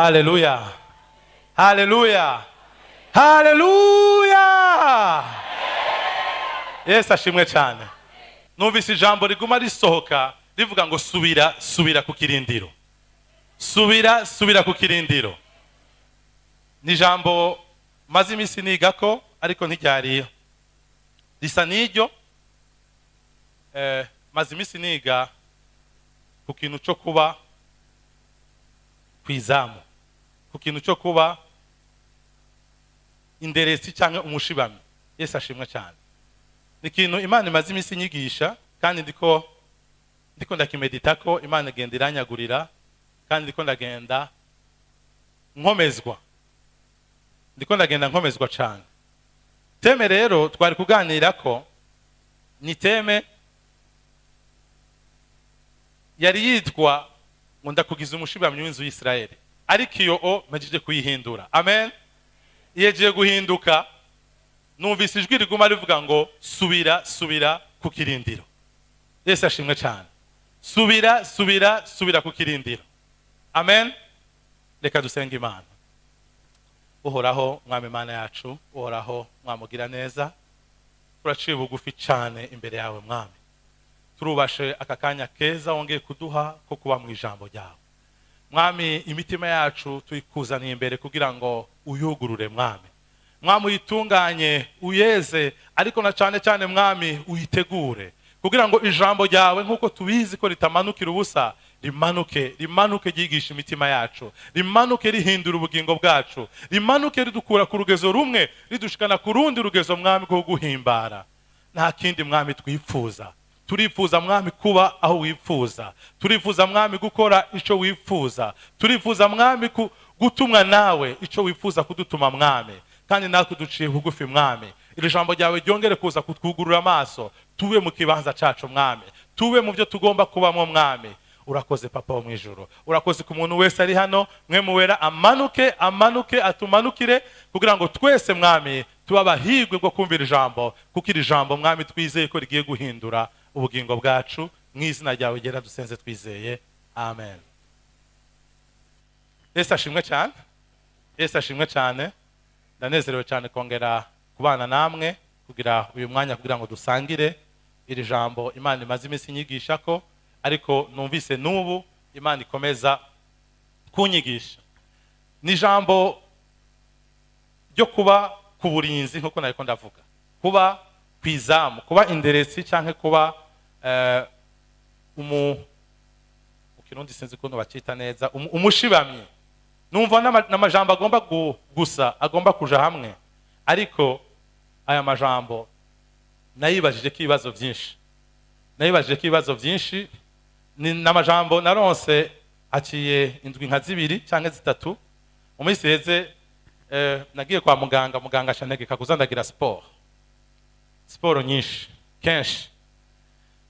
Haleluya, haleluya, haleluya! Yesu ashimwe cyane. Numvise ijambo riguma risohoka rivuga ngo: "Subira, subira ku kirindiro, subira, subira ku kirindiro." Ni ijambo maze iminsi niga ko, ariko ntiryariyo risa n'iryo. Maze iminsi niga ku kintu cyo kuba ku izamu, ku kintu cyo kuba inderesi cyangwa umushibamyi. Yesu ashimwe cyane. Ni ikintu Imana imaze iminsi inyigisha, kandi ndiko ndakimedita ko Imana igenda iranyagurira, kandi ndiko ndagenda nkomezwa, ndiko ndagenda nkomezwa cyane. Thème rero twari kuganira ko ni thème yari yitwa ngo "Ndakugiza umushibamyi w'inzu y'Isirayeli", ariko iyo o mpejeje kuyihindura. Amen. Iyegiye guhinduka. Numvise ijwi riguma rivuga ngo: "Subira, subira ku kirindiro." Yesu ashimwe cyane. Subira, subira, subira ku kirindiro. Amen. Reka dusenge Imana. Uhoraho Mwami Imana yacu, Uhoraho mwamugira neza, turaciye bugufi cyane imbere yawe Mwami. Turubashe aka kanya keza wongeye kuduha ko kuba mu ijambo ryawe Mwami. Imitima yacu tuyikuzaniye imbere kugira ngo uyugurure Mwami. Mwami, uyitunganye, uyeze, ariko na cyane cyane Mwami uyitegure kugira ngo ijambo ryawe, nk'uko tubizi ko ritamanukira ubusa, rimanuke, rimanuke ryigisha imitima yacu, rimanuke rihindura ubugingo bwacu, rimanuke ridukura ku rugezo rumwe ridushikana ku rundi rugezo Mwami, rwo guhimbara. Nta kindi Mwami twifuza. Turifuza Mwami kuba aho wifuza, turifuza Mwami gukora icyo wifuza, turifuza Mwami gutumwa nawe icyo wifuza kudutuma Mwami. Kandi natwe duciye bugufi Mwami, iri jambo ryawe ryongere kuza kutwugurura amaso, tube mu kibanza cyacu Mwami, tube mu byo tugomba kubamo Mwami. Urakoze Papa wo mu ijuru, urakoze ku muntu wese ari hano. Mwe muwera amanuke, amanuke, atumanukire kugira ngo twese Mwami tube abahigwe bwo kumvira ijambo, kuko iri jambo Mwami twizeye ko rigiye guhindura ubugingo bwacu. Mu izina ryawe gera dusenze twizeye, amen. Yesu ashimwe cyane, Yesu ashimwe cyane. Ndanezerewe cyane kongera kubana namwe kugira uyu mwanya kugira ngo dusangire iri jambo Imana imaze iminsi inyigisha ko, ariko numvise n'ubu Imana ikomeza kunyigisha. Ni ijambo ryo kuba ku burinzi, nk'uko nariko ndavuga, kuba ku izamu, kuba inderesi cyangwa kuba mu Kirundi sinzi ukuntu bacita neza, umushibamyi. Numva n'amajambo agomba gusa agomba kuja hamwe, ariko aya majambo nayibajije ko ibibazo byinshi, nayibajije ko ibibazo byinshi. Ni n'amajambo naronse haciye indwi nka 2 cyangwa 3. Mu minsi iheze nagiye kwa muganga, muganga acantegeka kuza ndagira siporo, siporo nyinshi kenshi.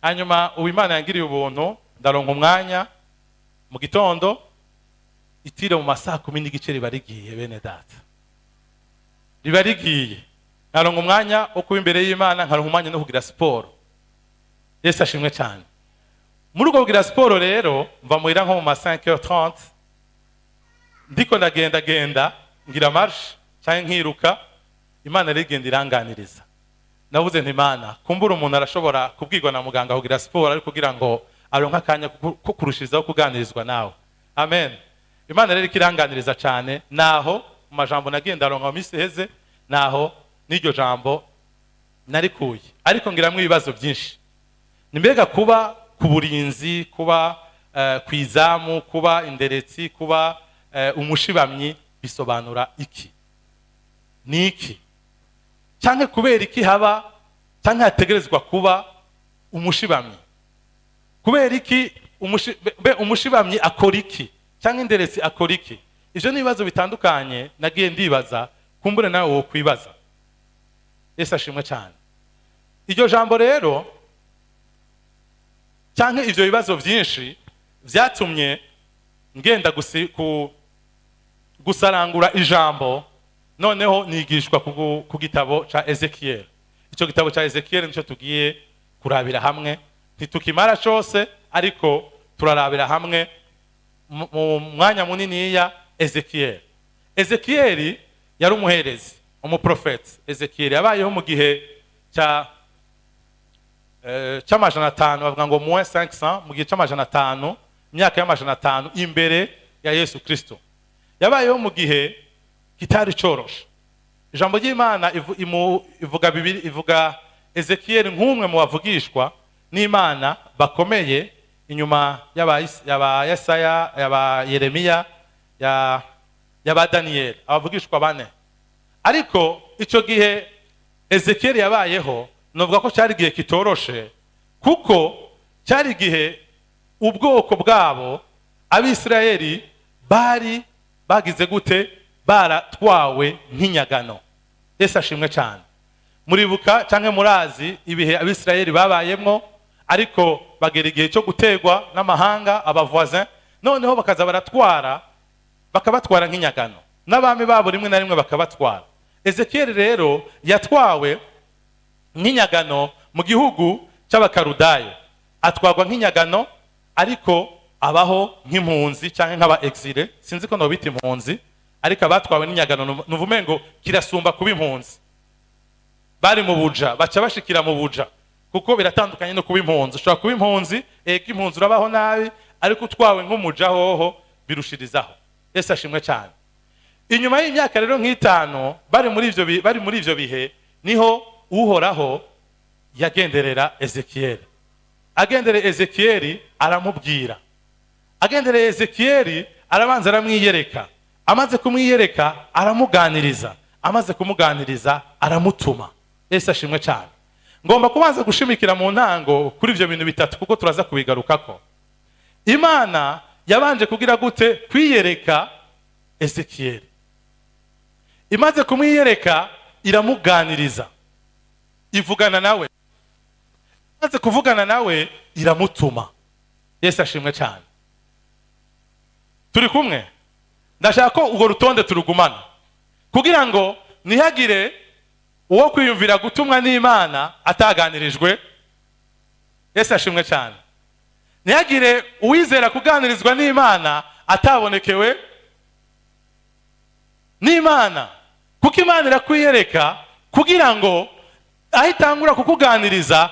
Hanyuma ubu Imana yangiriye ubuntu, ndaronka umwanya mu gitondo, itiro mu masaha 10:30 riba rigiye, bene Data, riba rigiye. Nkaronka umwanya wo kuba imbere y'Imana, nkaronka umwanya no kugira siporo. Yesu ashimwe cyane. Muri ubwo kugira siporo rero, mva muhira nko mu ma 5h30, ndiko ndagendagenda ngira marche cyangwa nkiruka. Imana rero igenda iranganiriza. Navuze nti: "Imana, kumbura umuntu arashobora kubwirwa na muganga kugira siporo, ariko kugira ngo aronke akanya ko kurushirizaho kuganirizwa nawe." Amen. Imana rero ikiranganiriza cyane naho mu majambo nagiye ndaronka mu minsi iheze, naho n'iryo jambo narikuye, ariko ngiramwo ibibazo byinshi. Ni mbega kuba ku burinzi, kuba ku izamu, kuba inderetsi, kuba umushibamyi bisobanura iki? Ni iki? Cyangwa kubera iki haba cyangwa hategerezwa kuba umushibamyi? Kubera iki umushibamyi akora iki, cyangwa inderetsi akora iki? Ivyo ni ibibazo bitandukanye nagiye ndibaza, kumbure nawe wo kwibaza. Yesu ashimwe cyane. Iryo jambo rero cyangwa ivyo bibazo byinshi byatumye ngenda gusarangura ijambo. Noneho nigishwa ku gitabo ca Ezekiel. Icyo gitabo ca Ezekiel nicyo tugiye kurabira hamwe. Ntitukimara cose, ariko turarabira hamwe mu mwanya muniniya. Ezekiyeli. Ezekiyeli yari umuherezi, umuprofeti. Ezekiyeli yabayeho mu gihe cya c'amajana 5, bavuga ngo moins 500, mu gihe c'amajana 5, imyaka y'amajana 5 imbere ya Yesu Kristo. Yabayeho mu gihe kitari coroshe. Ijambo ry'Imana ivuga bibiri, ivuga Ezekiyeli nk'umwe mu bavugishwa n'Imana bakomeye inyuma y'aba Yesaya, y'aba Yeremiya, y'aba Daniyeli, abavugishwa bane. Ariko icyo gihe Ezekiyeli yabayeho, novuga ko cyari igihe kitoroshe, kuko cyari igihe ubwoko bwabo Abisirayeli bari bagize gute? Baratwawe nk'inyagano. Yesu ashimwe cyane. Muribuka cyangwa murazi ibihe Abisirayeli babayemwo, ariko bagera igihe cyo gutegwa n'amahanga, aba voisins, noneho bakaza baratwara, bakabatwara nk'inyagano, n'abami babo rimwe na rimwe bakabatwara. Ezekiyeli rero yatwawe nk'inyagano mu gihugu cy'Abakarudayo, atwarwa nk'inyagano, ariko abaho nk'impunzi cyangwa nk'aba exilés. Sinzi ko nobita impunzi, ariko abatwawe n'inyagano nuvume ngo kirasumba kuba impunzi. Bari mu buja, baca bashikira mu buja, kuko biratandukanye no kuba impunzi. Ushobora kuba impunzi, ego, impunzi urabaho nabi, ariko utwawe nk'umuja hoho birushirizaho. Yesu ashimwe cyane. Inyuma y'imyaka rero nk'itanu bari muri ivyo bihe, niho Uhoraho yagenderera Ezekiyeli. Agendereye Ezekiyeli aramubwira, agendereye Ezekiyeli arabanza aramwiyereka, amaze kumwiyereka aramuganiriza, amaze kumuganiriza aramutuma. Yesu ashimwe cyane. Ngomba kubanza gushimikira mu ntango kuri ibyo bintu bitatu, kuko turaza kubigarukako. Imana yabanje kugira gute? Kwiyereka Ezekiyeli. Imaze kumwiyereka iramuganiriza, ivugana nawe. Imaze kuvugana nawe iramutuma. Yesu ashimwe cyane. Turi kumwe? Ndashaka ko urwo rutonde turugumana, kugira ngo ntihagire uwo kwiyumvira gutumwa n'Imana ataganirijwe. Yesu ashimwe cyane. Ntihagire uwizera kuganirizwa n'Imana atabonekewe n'Imana, kuko Imana irakwiyereka kugira ngo aho itangura kukuganiriza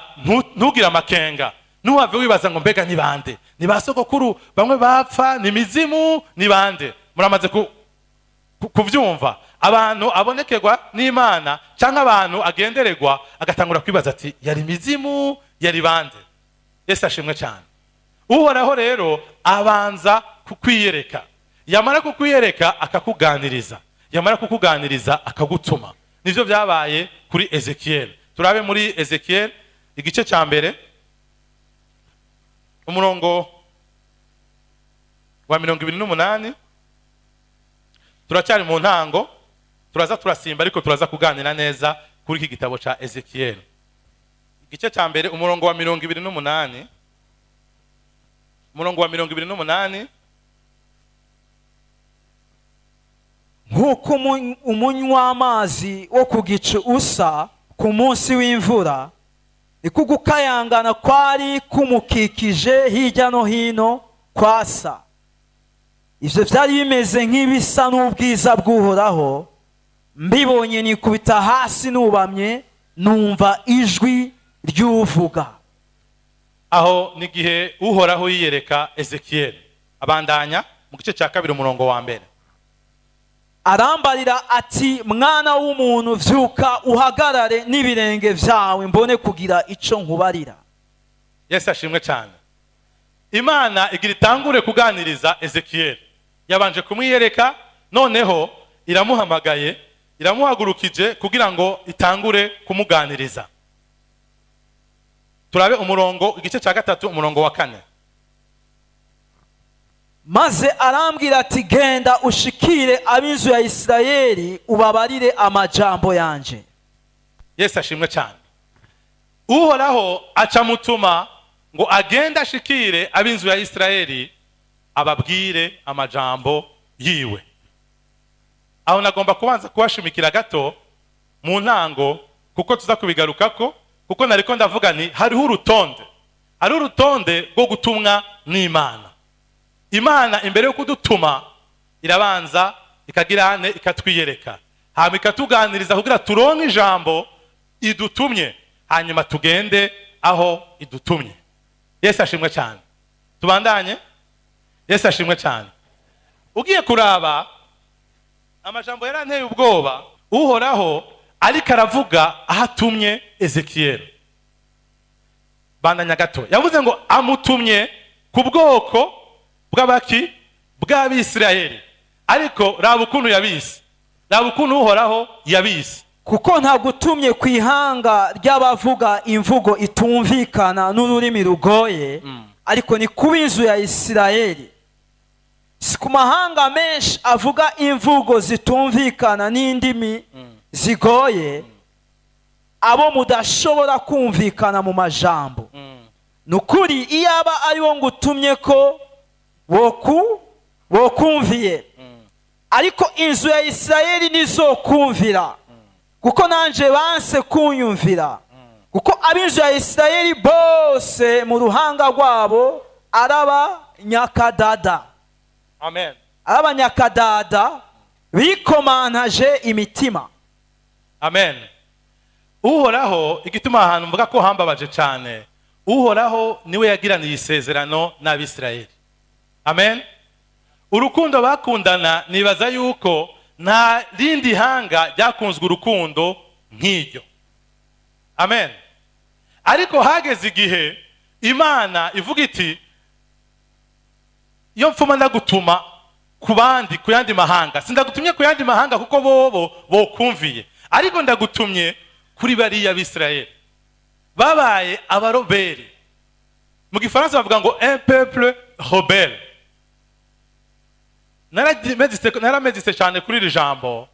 ntugire amakenga, ntuhave wibaza ngo: "Mbega ni bande? Ni ba sogokuru bamwe bapfa? Ni mizimu? Ni bande?" Muramaze kuvyumva abantu abonekerwa n'Imana cyangwa abantu agendererwa, agatangura kwibaza ati: "Yari mizimu? Yari bande?" Yesu ashimwe cyane. Uhoraho rero abanza kukwiyereka, yamara kukwiyereka akakuganiriza, yamara kukuganiriza akagutuma. Nivyo byabaye kuri Ezekiel. Turabe muri Ezekiel igice cya mbere, umurongo wa 28. Turacyari mu ntango, turaza turasimba, ariko turaza kuganira neza kuri iki gitabo cya Ezekiel, igice cya mbere, umurongo wa 28, umurongo wa 28. Nk'uko umunywa w'amazi wo ku gicu usa ku munsi w'imvura, niko gukayangana kwari kumukikije hirya no hino kwasa. Ibyo byari bimeze nk'ibisa n'ubwiza bw'Uhoraho. Mbibonye nikubita hasi nubamye, numva ijwi ry'uvuga. Aho ni igihe Uhoraho yiyereka Ezekiyeli. Abandanya mu gice cya kabiri, umurongo wa mbere. Arambarira ati: "Mwana w'umuntu, vyuka uhagarare n'ibirenge vyawe, mbone kugira ico nkubarira." Yesu ashimwe cyane. Imana igira itangure kuganiriza Ezekiyeli, yabanje kumwiyereka, noneho iramuhamagaye, iramuhagurukije kugira ngo itangure kumuganiriza. Turabe umurongo, igice cya gatatu, umurongo wa kane. Maze arambwira ati: "Genda ushikire ab'inzu ya Isirayeli, ubabarire amajambo yanje." Yesu ashimwe cyane. Uhoraho aca mutuma ngo agende ashikire ab'inzu ya Isirayeli, ababwire amajambo yiwe. Aho nagomba kubanza kuhashimikira gato mu ntango, kuko tuza kubigarukako, kuko nariko ndavuga ni hariho urutonde, hariho urutonde rwo gutumwa n'Imana. Imana imbere yo kudutuma Irabanza ikagira ane, ikatwiyereka, hanyuma ikatuganiriza kugira turonke ijambo idutumye, hanyuma tugende aho idutumye. Yesu ashimwe cyane. Tubandanye. Yesu ashimwe cyane. Ugiye kuraba, amajambo yaranteye ubwoba. Uhoraho ariko aravuga aho atumye Ezekiyeli. Bandanya gato. Yavuze ngo amutumye ku bwoko bw'abaki? Bw'Abisirayeli. Ariko raba ukuntu yabise, raba ukuntu Uhoraho yabise. Kuko ntagutumye ku ihanga ry'abavuga imvugo itumvikana n'ururimi rugoye, ariko ni kuba inzu ya Isirayeli, si ku mahanga menshi avuga imvugo zitumvikana n'indimi zigoye, abo mudashobora kumvikana mu majambo. Ni ukuri, iyaba ari wo ngutumye ko bokumviye, ariko inzu ya Isirayeli ntizokumvira, kuko nanjye banse kunyumvira, kuko ab'inzu ya Isirayeli bose mu ruhanga rwabo arabanyakadada. Amen. Arabanyakadada, bikomantaje imitima. Amen. Uhoraho, igituma ahantu mvuga ko hambabaje cyane, Uhoraho niwe yagiraniye isezerano n'Abisirayeli. Amen. Urukundo bakundana, nibaza yuko nta rindi hanga ryakunzwe urukundo nk'iryo. Amen. Ariko hageze igihe Imana ivuga iti: "Iyo mfuma ndagutuma ku bandi, ku yandi mahanga, sindagutumye ku yandi mahanga kuko bobo bokumviye, ariko ndagutumye kuri bariya Bisirayeli babaye abaroberi." Mu Gifaransa bavuga ngo "un peuple rebelle". Naramédité cyane kuri iri jambo,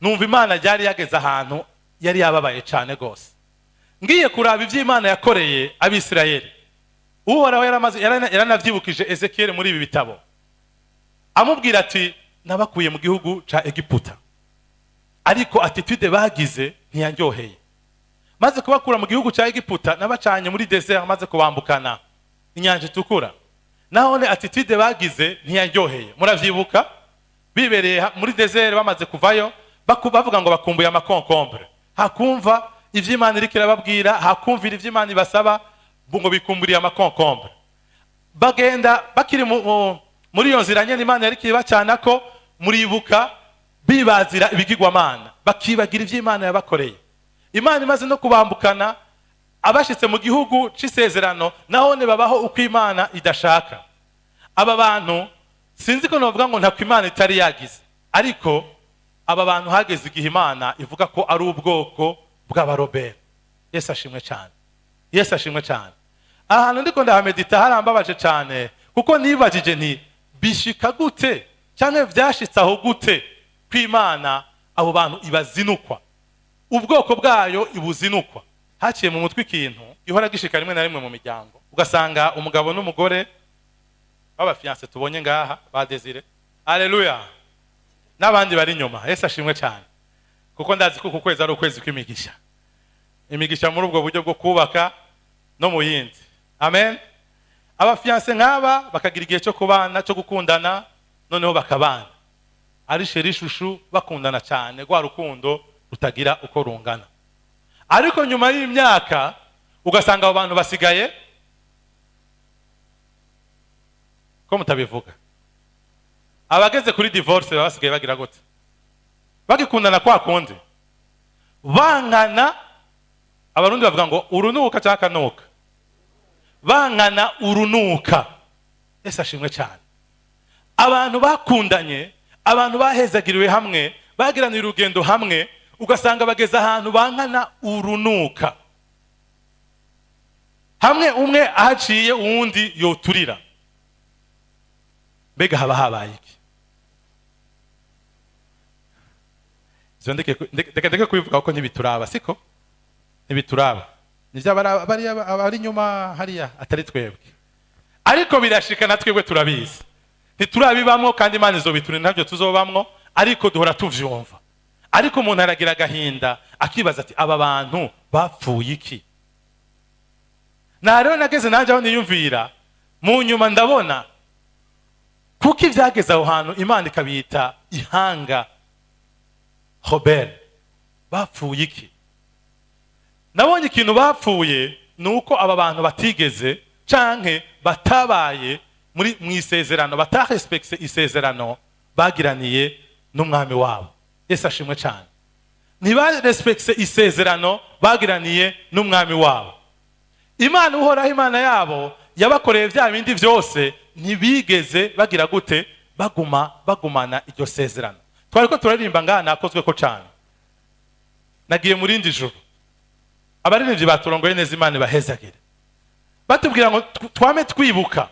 numva Imana ryari yageze ahantu yari yababaye cyane rwose. Ngiye kuraba ibyo Imana yakoreye Abisirayeli, Uhoraho yaranabyibukije Ezekiyeli muri ibi bitabo, amubwira ati: "Nabakuye mu gihugu ca Egiputa, ariko attitude bagize ntiyandyoheye. Maze kubakura mu gihugu cya Egiputa, nabacanye muri désert, maze kubambukana Inyanja Itukura, nahone attitude bagize ntiyandyoheye." Muravyibuka, bibereye muri désert, bamaze kuvayo, bavuga ngo bakumbuye ama concombres. Hakumva ivyo Imana iriko irababwira, hakumvira ivyo Imana ibasaba, ngo bikumburiye ama concombres. Bagenda bakiri muri iyo nzira nyene Imana yariko ibacana ko, muribuka bibazira ibigirwamana, bakibagira ivyo Imana yabakoreye. Imana imaze no kubambukana, abashitse mu gihugu c'isezerano, nahone babaho uko Imana idashaka. Aba bantu, sinzi ko novuga ngo ntako Imana itari yagize, ariko aba bantu hageze igihe Imana ivuga ko ari ubwoko bw'abaroberi. Yesu ashimwe cyane. Yesu ashimwe cyane. Ahantu ndiko ndahamédita harambabaje cyane, kuko nibajije nti: "Bishika gute, cyangwa vyashitse aho gute ko Imana abo bantu ibazinukwa, ubwoko bwayo ibuzinukwa?" Haciye mu mutwe ikintu gihora gishika rimwe na rimwe mu miryango, ugasanga umugabo n'umugore b'aba fiancés tubonye ngaha, ba Desire, aleluya, n'abandi bari inyuma, Yesu ashimwe cyane, kuko ndazi ko uku kwezi ari ukwezi kw'imigisha, imigisha muri ubwo buryo bwo kubaka no mu yindi. Amen. Aba fiancés nk'aba bakagira igihe cyo kubana, cyo gukundana, noneho bakabana ari chéri chouchou, bakundana cyane, rwa rukundo rutagira uko rungana. Ariko nyuma y'imyaka ugasanga abo bantu basigaye, ko mutabivuga, abageze kuri divorce baba basigaye bagira gute? Bagikundana kwa kundi, bankana. Abarundi bavuga ngo urunuka cyangwa akanuka, bankana urunuka. Yesu ashimwe cyane. Abantu bakundanye, abantu bahezagiriwe hamwe, bagiraniye urugendo hamwe, ugasanga bageze ahantu bankana urunuka, hamwe umwe ahaciye uwundi yoturira. Mbega haba habaye iki? Ivyo ndeke kubivuga kuko ntibituraba, siko ntibituraba, nivyo abari inyuma hariya, atari twebwe. Ariko birashika, na twebwe turabizi. Ntiturabibamwo, kandi Imana izobitura, ntabyo tuzobamwo, ariko duhora tuvyumva. Ariko umuntu aragira agahinda, akibaza ati: "Aba bantu bapfuye iki?" Na rero nageze nanjye aho niyumvira mu nyuma, ndabona Kuko ibyageze aho hantu Imana ikabita ihanga rebelle, bapfuye iki? Nabonye ikintu bapfuye ni uko aba bantu batigeze canke batabaye muri mu isezerano, batarespekse isezerano bagiraniye n'Umwami wabo. Yesu ashimwe cyane. Ntibarespekse isezerano bagiraniye n'Umwami wabo. Imana Uhoraho, Imana yabo, yabakoreye bya bindi byose, ntibigeze bagira gute? Baguma bagumana iryo sezerano. Twari ko turaririmba ngaha, nakozwe ko cyane, nagiye mu rindi joro. Abaririmbyi baturongoye neza, Imana ibahezagire. Batubwira ngo twame twibuka,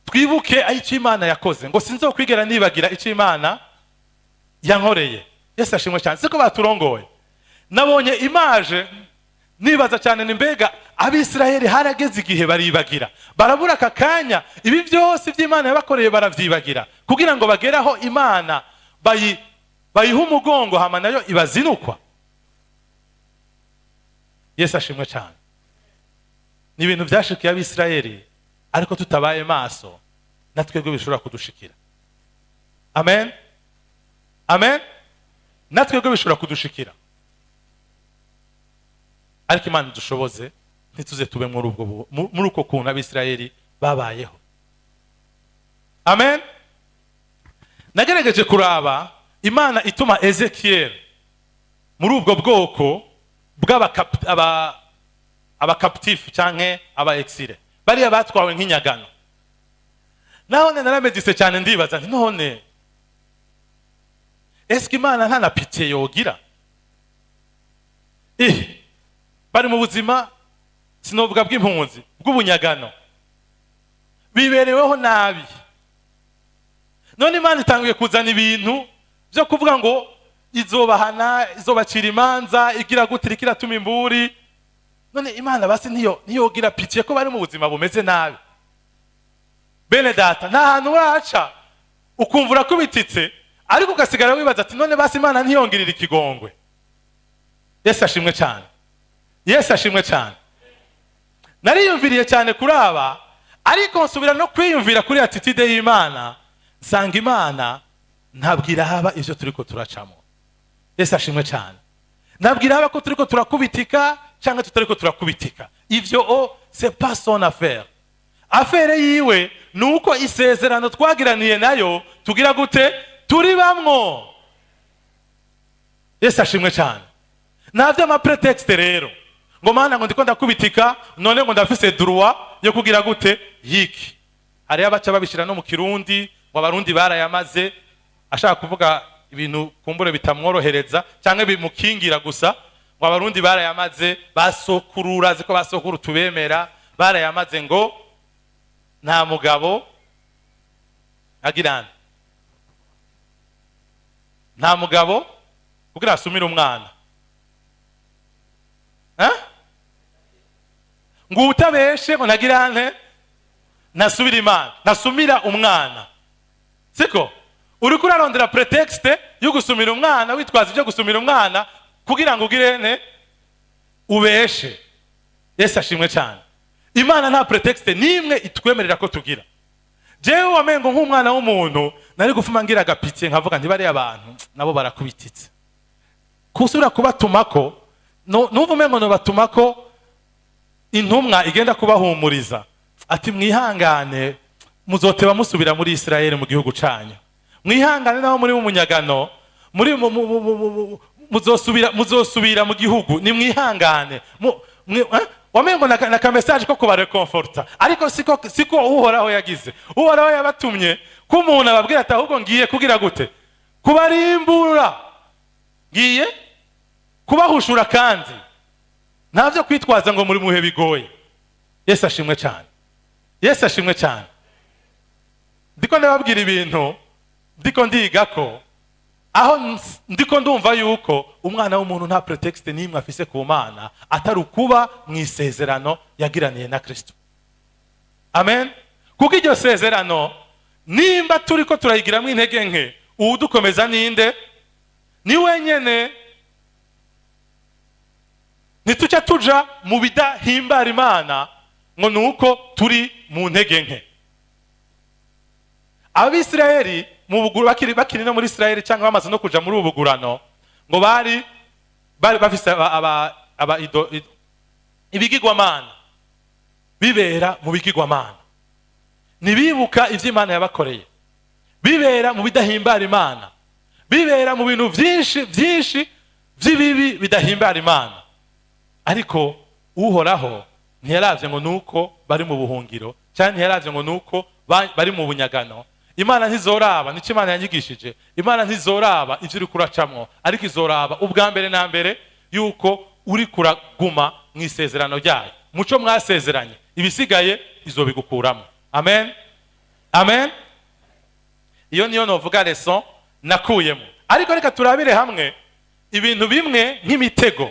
twibuke aho icyo Imana yakoze, ngo sinzokwigera nibagira icyo Imana yankoreye. Yesu ashimwe cyane. Siko baturongoye? Nabonye image, nibaza cyane ni mbega Abisirayeli harageze igihe baribagira, barabura aka kanya, ibi byose by'Imana yabakoreye baravyibagira, kugira ngo bagere aho Imana bayiha umugongo, hama nayo ibazinukwa. Yesu ashimwe cyane. Ni ibintu byashikiye Abisirayeli, ariko tutabaye maso na twebwe bishobora kudushikira. Amen, amen. Na twebwe bishobora kudushikira, ariko Imana idushoboze ntituze tube muri ubwo muri uko kuntu Abisirayeli babayeho. Amen. Nagerageje kuraba Imana ituma Ezekiel muri ubwo bwoko bw'abakaptifu canke aba exilés, bariya batwawe nk'inyagano. Nahone naramedise cyane, ndibaza nti: none eske Imana nta na pitié yogira? Bari mu buzima, sinovuga bw'impunzi, bw'ubunyagano, bibereweho nabi. None Imana itanguye kuzana ibintu byo kuvuga ngo izobahana, izobacira imanza, igira gute, iriko iratuma imburi. None Imana basi niyo niyogira pitié ko bari mu buzima bumeze nabi? Bene data, nta hantu uraca ukumva urakubititse, ariko ugasigara wibaza ati: none basi Imana ntiyongerera ikigongwe? Yesu ashimwe cyane. Yesu ashimwe cyane. Nariyumviriye cyane kuri aba, ariko nsubira no kwiyumvira kuri attitude y'Imana, nsanga Imana ntabwo irahaba ivyo turiko turacamo. Yesu ashimwe cyane. Ntabwo irahaba ko turiko turakubitika cyangwa tutariko turakubitika. Ivyo o c'est pas son affaire. Affaire yiwe ni uko isezerano twagiraniye nayo tugira gute? Turi bamwo. Yesu ashimwe cyane. Nta vy'ama prétextes rero, ngo Mana, ngo ndiko ndakubitika, none ngo ndafise droit yo kugira gute yiki. Hariyo abaca babishira no mu Kirundi ngo Abarundi barayamaze, ashaka kuvuga ibintu kumbure bitamworohereza cyangwa bimukingira gusa, ngo Abarundi barayamaze, basokurura, azi ko basokuru tubemera, barayamaze ngo nta mugabo agirana, nta mugabo kugira asumire umwana. Eh? Ngo utabeshe ngo nagirane, ntasubira Imana, ntasumira umwana. Siko uriko urarondera prétexte yo gusumira umwana, witwaza ibyo gusumira umwana kugira ngo ugire ne ubeshe. Yesu ashimwe cyane. Imana nta prétexte n'imwe itwemerera ko tugira. Jewe wamengo nk'umwana w'umuntu nari gufuma ngira aga pitié, nkavuga nti bariya abantu nabo barakubititse, kusubira kubatumako numva umengo nobatumako intumwa igenda kubahumuriza ati: mwihangane, muzoteba musubira muri Isirayeli, mu gihugu canyu. Mwihangane, naho muri mu munyagano, muri muzosubira mu gihugu, nimwihangane. Eh? Wamengo na ka message ko kubarekonforta, ariko siko Uhoraho yagize. Uhoraho yabatumye ko umuntu ababwira ati: ahubwo ngiye kugira gute? Kubarimbura, ngiye kubahushura, kandi nta byo kwitwaza ngo muri muhe bigoye. Yesu ashimwe cyane. Yesu ashimwe cyane. Ndiko ndababwira ibintu ndiko ndiga ko aho ndiko ndumva yuko umwana w'umuntu nta prétexte n'imwe afise ku Mana atari ukuba mu isezerano yagiraniye na Kristo. Amen. Kuko iryo sezerano, nimba turi ko turayigiramo intege nke, uwudukomeza ninde? Ni wenyene. Ntituca tuja mu bidahimbara Imana ngo ni uko turi mu ntege nke. Abisirayeli mu buguru bakiri no muri Isirayeli, cyangwa bamaze no kuja muri ubu bugurano, ngo bari bafise aba ibigirwamana, bibera mu bigirwamana, ntibibuka ivyo Imana yabakoreye, bibera mu bidahimbara Imana, bibera mu bintu vyinshi vyinshi vy'ibibi bidahimbara Imana. Ariko Uhoraho ntiyaravye ngo nuko bari mu buhungiro, cyangwa ntiyaravye ngo nuko bari mu bunyagano. Imana ntizoraba, nico Imana yanyigishije, Imana ntizoraba ivyo uriko uracamwo, ariko izoraba ubwa mbere na mbere yuko uri kuraguma mu isezerano ryayo, muco mwasezeranye, ibisigaye izobigukuramo. Amen, amen. Iyo niyo novuga leçon nakuyemo. Ariko reka turabire hamwe ibintu bimwe nk'imitego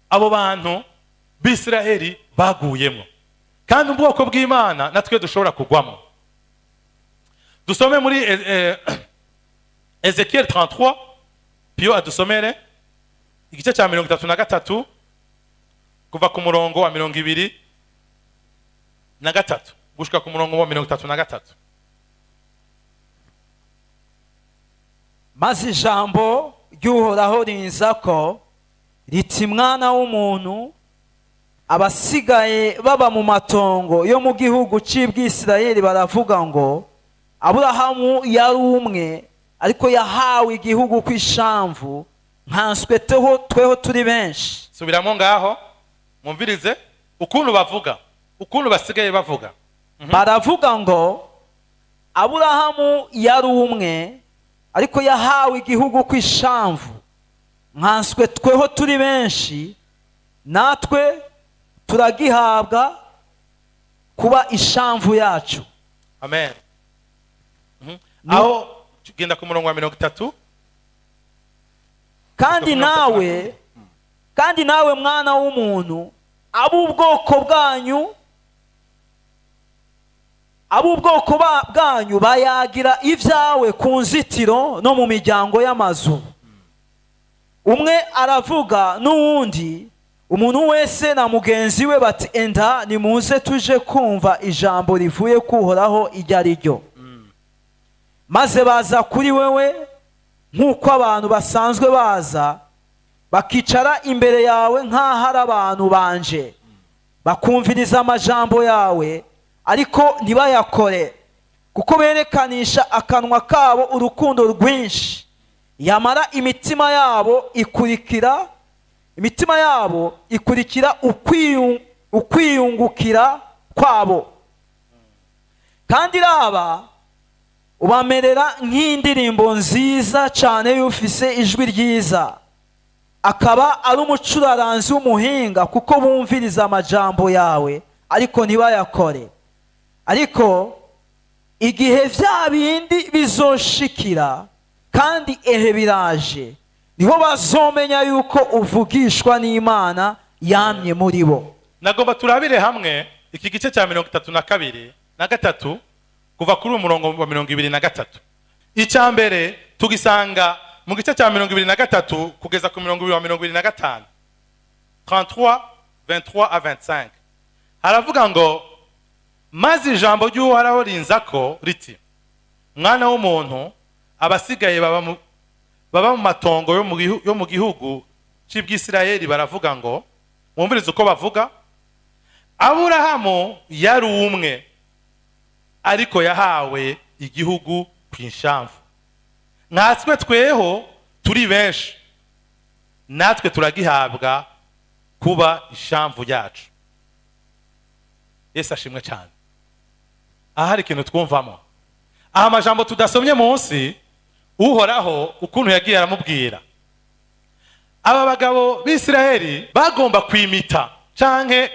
abo bantu b'Isiraheli baguyemo, kandi ubwoko bw'Imana natwe dushobora kugwamo. Dusome muri Ezekiel 33. Pio adusomere igice cya 33, kuva ku murongo wa 23 gushika ku murongo wa 33. Maze ijambo ry'Uhoraho riza ko riti: "Mwana w'umuntu, abasigaye baba mu matongo yo mu gihugu c'Ibwisirayeli baravuga ngo: 'Aburahamu yari umwe, ariko yahawe igihugu kw'ishamvu, nkanswe tweho turi benshi.'" Subiramo ngaho, mwumvirize ukuntu bavuga, ukuntu basigaye bavuga. Baravuga ngo: "Aburahamu yari umwe, ariko yahawe igihugu kw'ishamvu, nkanswe tweho turi benshi, natwe turagihabwa kuba ishamvu yacu." Amen. Aho genda ku murongo wa 30. Kandi nawe, kandi nawe mwana w'umuntu, ab'ubwoko bwanyu bayagira ibyawe ku nzitiro no mu miryango y'amazu. Umwe aravuga n'uwundi, umuntu wese na mugenzi we, bati: 'Enda nimuze tuje kumva ijambo rivuye kuhoraho iryo ari ryo.' Maze baza kuri wewe nk'uko abantu basanzwe baza, bakicara imbere yawe nk'aho ari abantu banje, bakumviriza amajambo yawe, ariko ntibayakore, kuko berekanisha akanwa kabo urukundo rwinshi, yamara imitima yabo ikurikira ukwiyungukira kwabo. Kandi raba, ubamerera nk'indirimbo nziza cyane y'ufise ijwi ryiza, akaba ari umucuraranzi w'umuhinga, kuko bumviriza amajambo yawe, ariko ntibayakore. Ariko igihe vya bindi bizoshikira, kandi ehe biraje, niho bazomenya yuko uvugishwa n'Imana yamye muri bo." Nagomba turabire hamwe iki gice cya 32 na gatatu, kuva kuri uyu murongo wa 23. Icya mbere tugisanga mu gice cya 23 kugeza ku mirongo ibiri wa 25, 33 23 à 25. Haravuga ngo: "Maze ijambo ry'Uhoraho rinzako riti: 'Mwana w'umuntu, abasigaye baba mu matongo yo mu gihugu c'Ibwisirayeli baravuga ngo,' mwumvirize uko bavuga, 'Aburahamu yari umwe, ariko yahawe igihugu ku inshamvu, natwe tweho turi benshi, natwe turagihabwa kuba ishamvu yacu.'" Yesu ashimwe cyane. Aha hari ikintu twumvamo. Aha amajambo tudasomye munsi, Uhoraho ukuntu yagiye aramubwira aba bagabo b'Isiraheli bagomba kwimita canke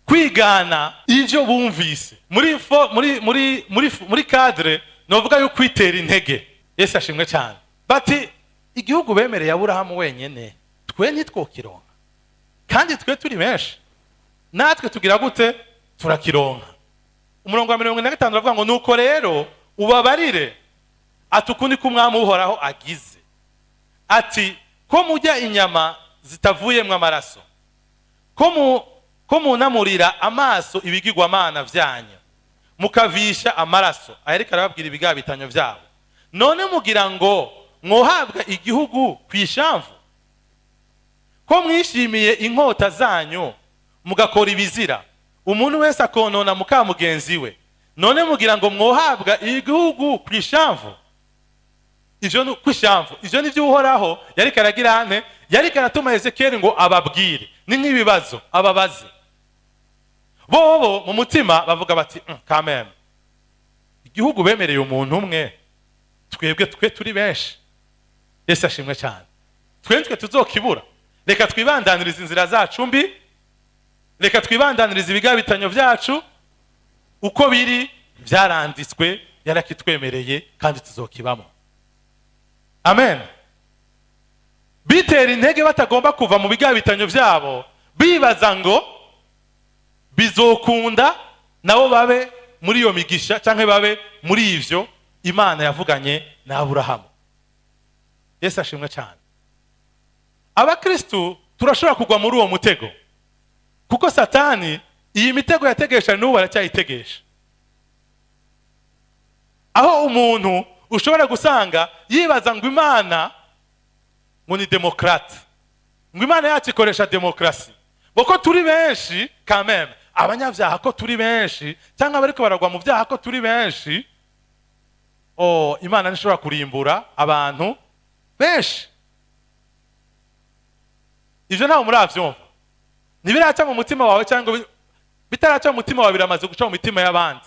kwigana ivyo bumvise muri fo, muri muri muri muri cadre novuga yo kwitera intege. Yesu ashimwe cyane. Bati: "Igihugu bemereye Aburahamu wenyene, twe ntitwokironka? Kandi twe turi benshi, natwe tugira gute? Turakironka." Umurongo wa 45 uravuga ngo: "Nuko rero ubabarire ati: 'Uku niko Umwami Uhoraho agize ati: Ko mujya inyama zitavuyemwo amaraso, ko munamurira amaso ibigirwamana vyanyu, Mukavisha amaraso. Ariko arababwira ibigabitanyo byabo. None mugira ngo mwohabwa igihugu ku ishamvu? Ko mwishimiye inkota zanyu, mugakora ibizira, umuntu wese akonona muka mugenzi we, none mugira ngo mwohabwa igihugu ku ishamvu? Ivyo ni ku ishamvu. Ivyo ni byo Uhoraho yariko aragira ante? Yariko aratuma Ezekiyeli ngo ababwire. Ni nk'ibibazo ababaze. Bobo mu mutima bavuga bati: "Kameme igihugu bemereye umuntu umwe, twebwe twe turi benshi." Yesu ashimwe cyane. Twe tuzokibura. Reka twibandanirize inzira zacu mbi, reka twibandanirize ibigabitanyo byacu uko biri. Byaranditswe, yarakitwemereye kandi tuzokibamo. Amen. Bitera intege batagomba kuva mu bigabitanyo byabo, bibaza ngo bizokunda nabo babe muri iyo migisha cyangwa babe muri ivyo Imana yavuganye na Aburahamu. Yesu ashimwe cyane. Abakristu turashobora kugwa muri uwo mutego, kuko Satani iyi mitego yategesha n'ubu aracyayitegesha, aho umuntu ushobora gusanga yibaza ngo Imana ngo ni démocrate, ngo Imana yacu ikoresha demokarasi, ngo ko turi benshi kameme, abanyabyaha ko turi benshi, cyangwa abariko baragwa mu byaha ko turi benshi, oh, Imana ntishobora kurimbura abantu benshi. Ivyo ntawe muravyumva. Ntibiraca mu mutima wawe, cyangwa bitaraca mu mutima wawe, biramaze guca mu mitima y'abandi,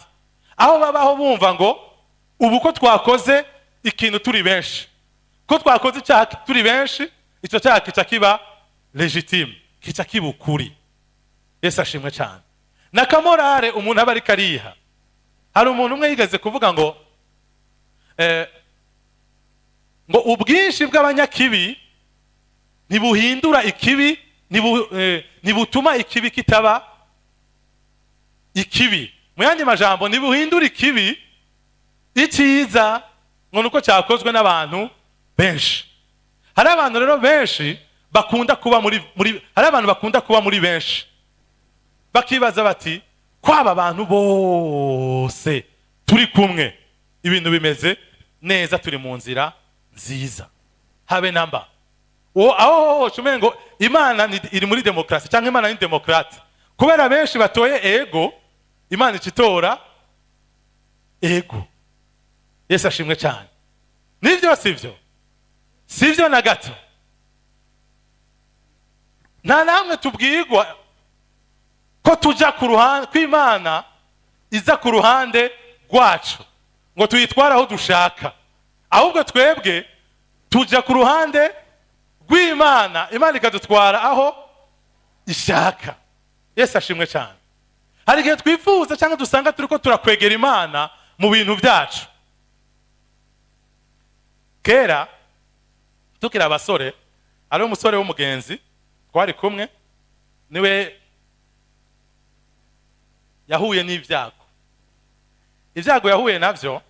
aho babaho bumva ngo ubu ko twakoze ikintu turi benshi, ko twakoze icyaha turi benshi, icyo cyaha kica kiba légitime, kica kiba ukuri. Yesu ashimwe cyane. Na ka morale umuntu aba ariko ariha. Hari umuntu umwe yigeze kuvuga ngo ubwinshi bw'abanyakibi ntibuhindura ikibi, ntibutuma ikibi kitaba ikibi. Mu yandi majambo, ntibuhindura ikibi icyiza ngo nuko cyakozwe n'abantu benshi. Hari abantu rero benshi bakunda kuba muri, hari abantu bakunda kuba muri benshi, bakibaza bati: "Kwaba abantu bose turi kumwe, ibintu bimeze neza, turi mu nzira nziza." Habe namba uwo aho hose umengo Imana iri muri demokarasi, cyangwa Imana ni démocrate. Kubera benshi batoye ego, Imana ikitora ego. Yesu ashimwe cyane. Nibyo, sibyo? Sibyo na gato. Nta namwe tubwirwa ko tujya ku ruhande, ko Imana iza ku ruhande rwacu ngo tuyitware aho dushaka. Ahubwo twebwe tujya ku ruhande rw'Imana, Imana ikadutwara aho ishaka. Yesu ashimwe cyane. Hari igihe twifuza cyangwa dusanga turi ko turakwegera Imana mu bintu byacu. Kera tukiri abasore, ari umusore w'umugenzi twari kumwe, niwe yahuye n'ibyago. Ibyago yahuye nabyo,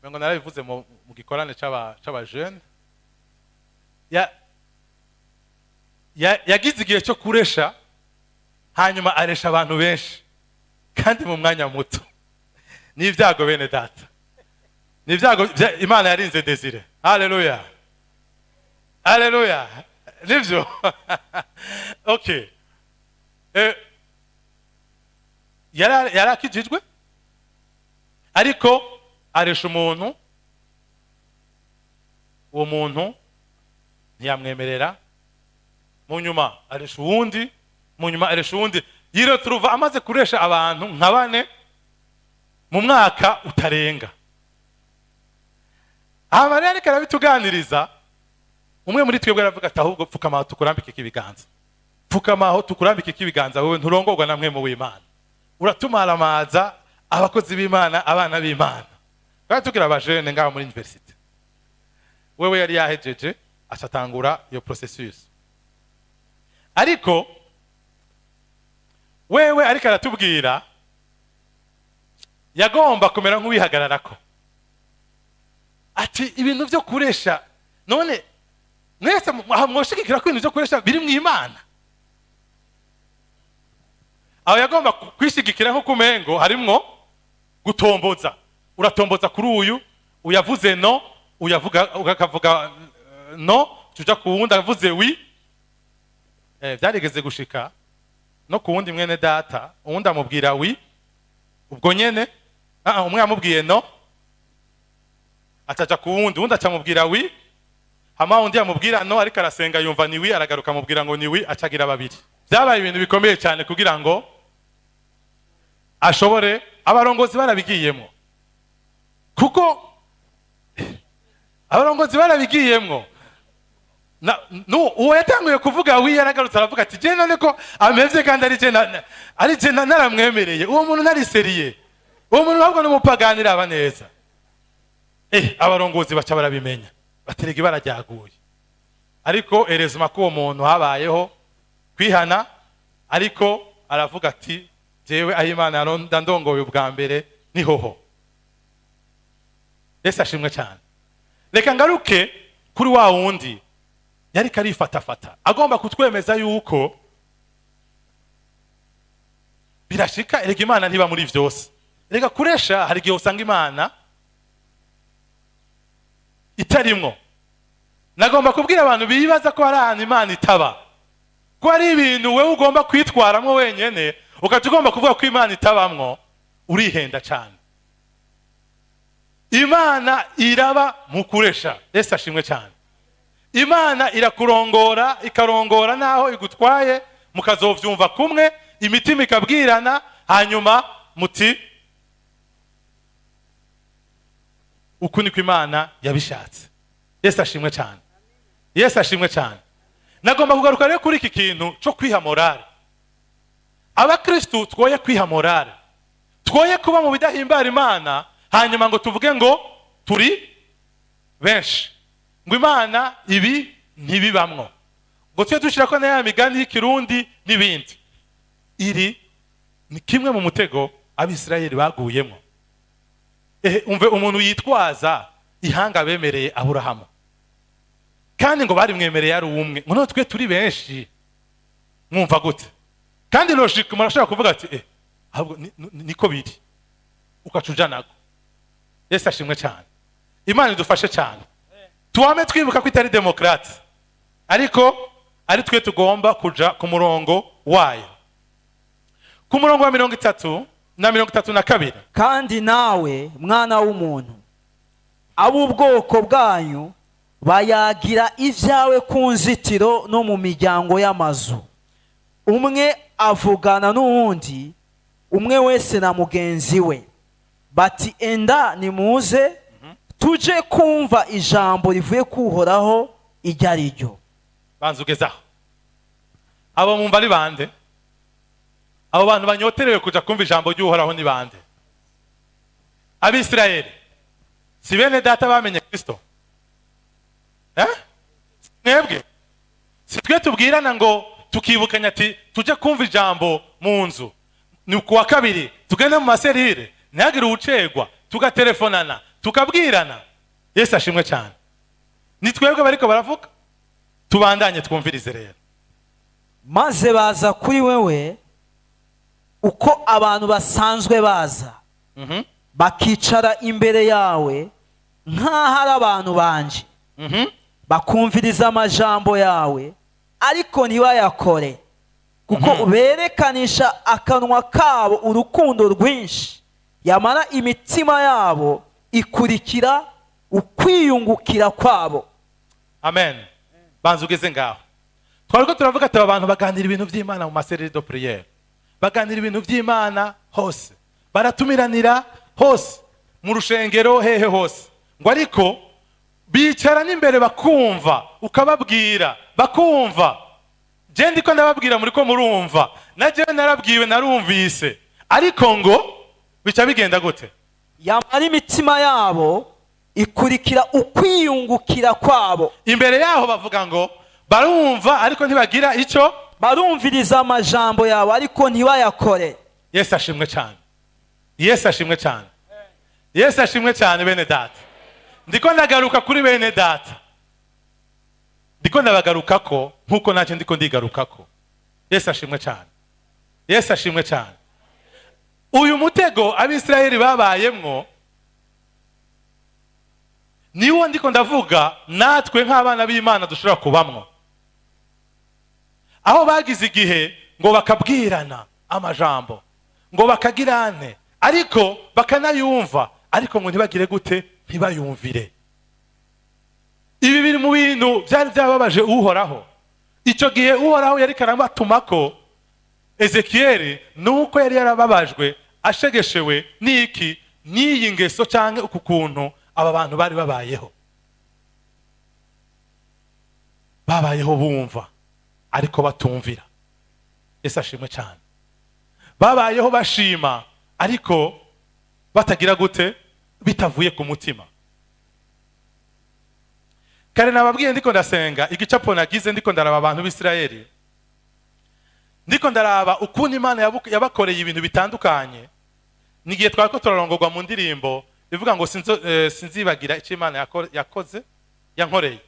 ngo narabivuze mu gikorane c'abajene, yagize igihe cyo kuresha, hanyuma aresha abantu benshi kandi mu mwanya muto. Ni ibyago, bene data, ni ibyago. Imana yarinze Desire. Haleluya, haleluya. Nibyo, okay. Yari akijijwe, ariko aresha umuntu, uwo muntu ntiyamwemerera. Mu nyuma aresha uwundi, mu nyuma aresha uwundi, yiroturuva amaze kuresha abantu nka bane mu mwaka utarenga. Aha rero ariko arabituganiriza, umwe muri twebwe aravuga ati: "Ahubwo pfukama aho tukurambike ibiganza, pfukama aho tukurambike ibiganza. Wowe nturongorwa na mwe mu w'Imana, uratumaramaza abakozi b'Imana, abana b'Imana." Twari tugira abajene ngaho muri université. Wewe yari yahejeje, acatangura iyo processus. Ariko wewe ariko aratubwira, yagomba kumera nk'uwihagararako, ati: "Ibintu byo kuresha, none mwese mwoshigikira ko ibintu byo kuresha biri mu Imana?" Aho yagomba kwishigikira nko kumengo harimwo gutomboza. Uratomboza kuri uyu uyavuze no, uyavuga ukavuga no, tuja ku wundi avuze oui. Byarigeze gushika no ku wundi mwene data, uwundi amubwira oui ubwo nyene. Umwe yamubwiye no, ataja ku wundi, uwundi acamubwira oui. Hama undi yamubwira no, ariko arasenga yumva ni oui, aragaruka amubwira ngo ni oui, acagira babiri. Byabaye ibintu bikomeye cyane kugira ngo ashobore. Abarongozi barabigiyemo, kuko abarongozi barabigiyemwo. Uwo yatanguye kuvuga oui yaragarutse aravuga ati: "Je none ko amevye kandi ari je naramwemereye, uwo muntu nari sérieux, uwo muntu ahubwo n'umupagani, aba neza." Abarongozi baca barabimenya, baterega ibara ryaguye. Ariko erezuma ko uwo muntu habayeho kwihana, ariko aravuga ati: "Jewe aho Imana ndongoye ubwa mbere nihoho." Yesu ashimwe cyane. Reka ngaruke kuri wa wundi yariko arifatafata, agomba kutwemeza yuko birashika. Erega Imana ntiba muri vyose. Erega kuresha hari igihe usanga Imana itarimwo. Nagomba kubwira abantu bibaza ko hari ahantu Imana itaba, ko hari ibintu wewe ugomba kwitwaramwo wenyene, ugaca ugomba kuvuga ko Imana itabamwo, urihenda cyane. Imana iraba mu kuresha. Yesu ashimwe cyane. Imana irakurongora, ikarongora naho igutwaye, mukazovyumva kumwe, imitima ikabwirana, hanyuma muti: "Uku niko Imana yabishatse." Yesu ashimwe cyane. Yesu ashimwe cyane. Nagomba kugaruka rero kuri iki kintu cyo kwiha morale. Abakristu twoye kwiha morale, twoye kuba mu bidahimbara Imana, hanyuma ngo tuvuge ngo turi benshi, ngo Imana ibi ntibibamwo, ngo tujye dushyira ko na ya migani y'ikirundi n'ibindi. Iri ni kimwe mu mutego Abisirayeli baguyemo. Ehe, umve umuntu yitwaza ihanga bemereye Aburahamu, kandi ngo barimwemereye ari umwe, ngo none twe turi benshi, mwumva gute? Kandi logique murashobora kuvuga ati: "Ahubwo niko biri," ukaca ujanago. Yesu ashimwe cyane. Imana idufashe cyane. Tuwame twibuka ko itari démocrate, ariko ari twe tugomba kuja ku murongo wayo. Ku murongo wa 30 na 32. Kandi nawe, mwana w'umuntu, ab'ubwoko bwanyu bayagira ibyawe ku nzitiro no mu miryango y'amazu, umwe avugana n'uwundi, umwe wese na mugenzi we, bati: "Enda nimuze tuje kumva ijambo rivuye kuhoraho iryo ari ryo." Banza ugezaho. Abo mwumva ari bande? Abo bantu banyoterewe kuja kumva ijambo ry'Uhoraho ni bande? Abisirayeli. Si bene data bamenye Kristo? Eh? Si mwebwe? Si twe tubwirana ngo tukibukanya ati: "Tujye kumva ijambo mu nzu, ni ku wa kabiri, tugende mu ma cellules, ntihagire uwucegwa," tugatelefonana, tukabwirana? Yesu ashimwe cyane. Ni twebwe bariko baravuga. Tubandanye twumvirize rero. Maze baza kuri wewe uko abantu basanzwe baza, bakicara imbere yawe nk'aho ari abantu banje, bakumviriza amajambo yawe, ariko ntibayakore, kuko berekanisha akanwa kabo urukundo rwinshi, yamara imitima yabo ikurikira ukwiyungukira kwabo. Amen. Banza ugeze ngaho. Twari ko turavuga ati aba bantu baganira ibintu by'Imana mu ma cellules de prière, baganira ibintu by'Imana hose, baratumiranira hose, mu rushengero, hehe hose, ngo ariko bicara n'imbere bakumva, ukababwira bakumva. Je ndiko ndababwira, muri ko murumva, na jewe narabwiwe, narumvise, ariko ngo bica bigenda gute? Yamara imitima yabo ikurikira ukwiyungukira kwabo. Imbere yaho bavuga ngo barumva, ariko ntibagira icyo. Barumviriza amajambo yawe, ariko ntibayakore. Yesu ashimwe cyane. Yesu ashimwe cyane. Yesu ashimwe cyane. Bene data, ndiko ndagaruka kuri bene data, ndiko ndabagarukako nkuko nanjye ndiko ndigarukako. Yesu ashimwe cyane. Yesu ashimwe cyane. Uyu mutego Abisirayeli babayemwo niwo ndiko ndavuga natwe nk'abana b'Imana dushobora kubamwo, aho bagize igihe ngo bakabwirana amajambo, ngo bakagirane, ariko bakanayumva, ariko ngo ntibagire gute? Ntibayumvire. Ibi biri mu bintu byari byababaje Uhoraho icyo gihe. Uhoraho yari karabatuma ko Ezekiyeli, nuko yari yarababajwe, ashegeshewe n'iki? N'iyi ngeso cyangwa uku kuntu aba bantu bari babayeho. Babayeho bumva ariko batumvira. Yesu ashimwe cyane. Babayeho bashima ariko batagira gute? Bitavuye ku mutima. Kare nababwiye, ndiko ndasenga, igicapo nagize ndiko ndaraba abantu b'Isirayeli, ndiko ndaraba ukuntu Imana yabakoreye ibintu bitandukanye. Nigihe twari ko turarongorwa mu ndirimbo ivuga ngo "Sinzibagira icyo Imana yakoze, yankoreye."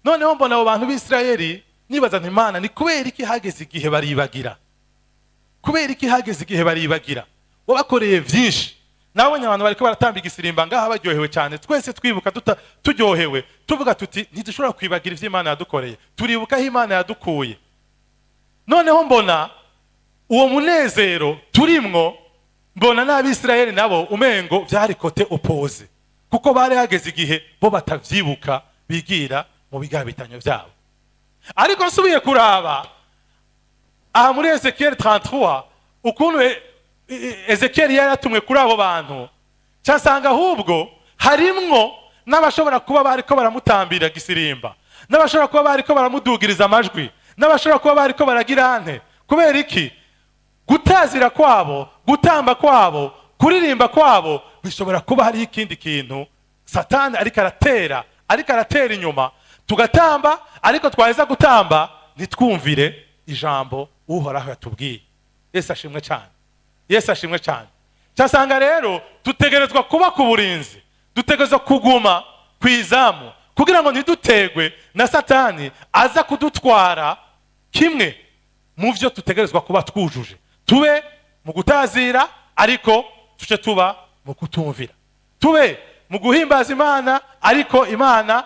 Noneho mbona abo bantu b'Isirayeli, nibaza nti: "Imana, ni kubera iki hageze igihe baribagira? Kubera iki hageze igihe baribagira? Wabakoreye byinshi." Nabonye abantu bariko baratamba igisirimba ngaha, baryohewe cyane. Twese twibuka turyohewe, tuvuga tuti: "Ntidushobora kwibagira ivyo Imana yadukoreye, turibuka aho Imana yadukuye." Noneho mbona uwo munezero turimwo, mbona n'Abisirayeli nabo umengo vyari côté opposé, kuko bari hageze igihe bo batavyibuka, bigira mu bigabitanyo vyabo. Ariko nsubiye kuraba aha muri Ezekiel 33 ukuntu Ezekiel yari yatumwe kuri abo bantu, cyasanga ahubwo harimwo n'abashobora kuba bariko baramutambira gisirimba, n'abashobora kuba bariko baramudugiriza amajwi, n'abashobora kuba bariko baragira ante. Kubera iki? Gutazira kwabo, gutamba kwabo, kuririmba kwabo, bishobora kuba hariho ikindi kintu Satani ariko aratera inyuma. Tugatamba, ariko twaheza gutamba ntitwumvire ijambo Uhoraho yatubwiye. Yesu ashimwe cyane. Yesu ashimwe cyane. Cyasanga rero dutegerezwa kuba ku burinzi, dutegerezwa kuguma ku izamu kugira ngo ntidutegwe na Satani aza kudutwara kimwe mu byo dutegerezwa kuba twujuje. Tube mu gutazira, ariko tuce tuba mu kutumvira. Tube mu guhimbaza Imana, ariko Imana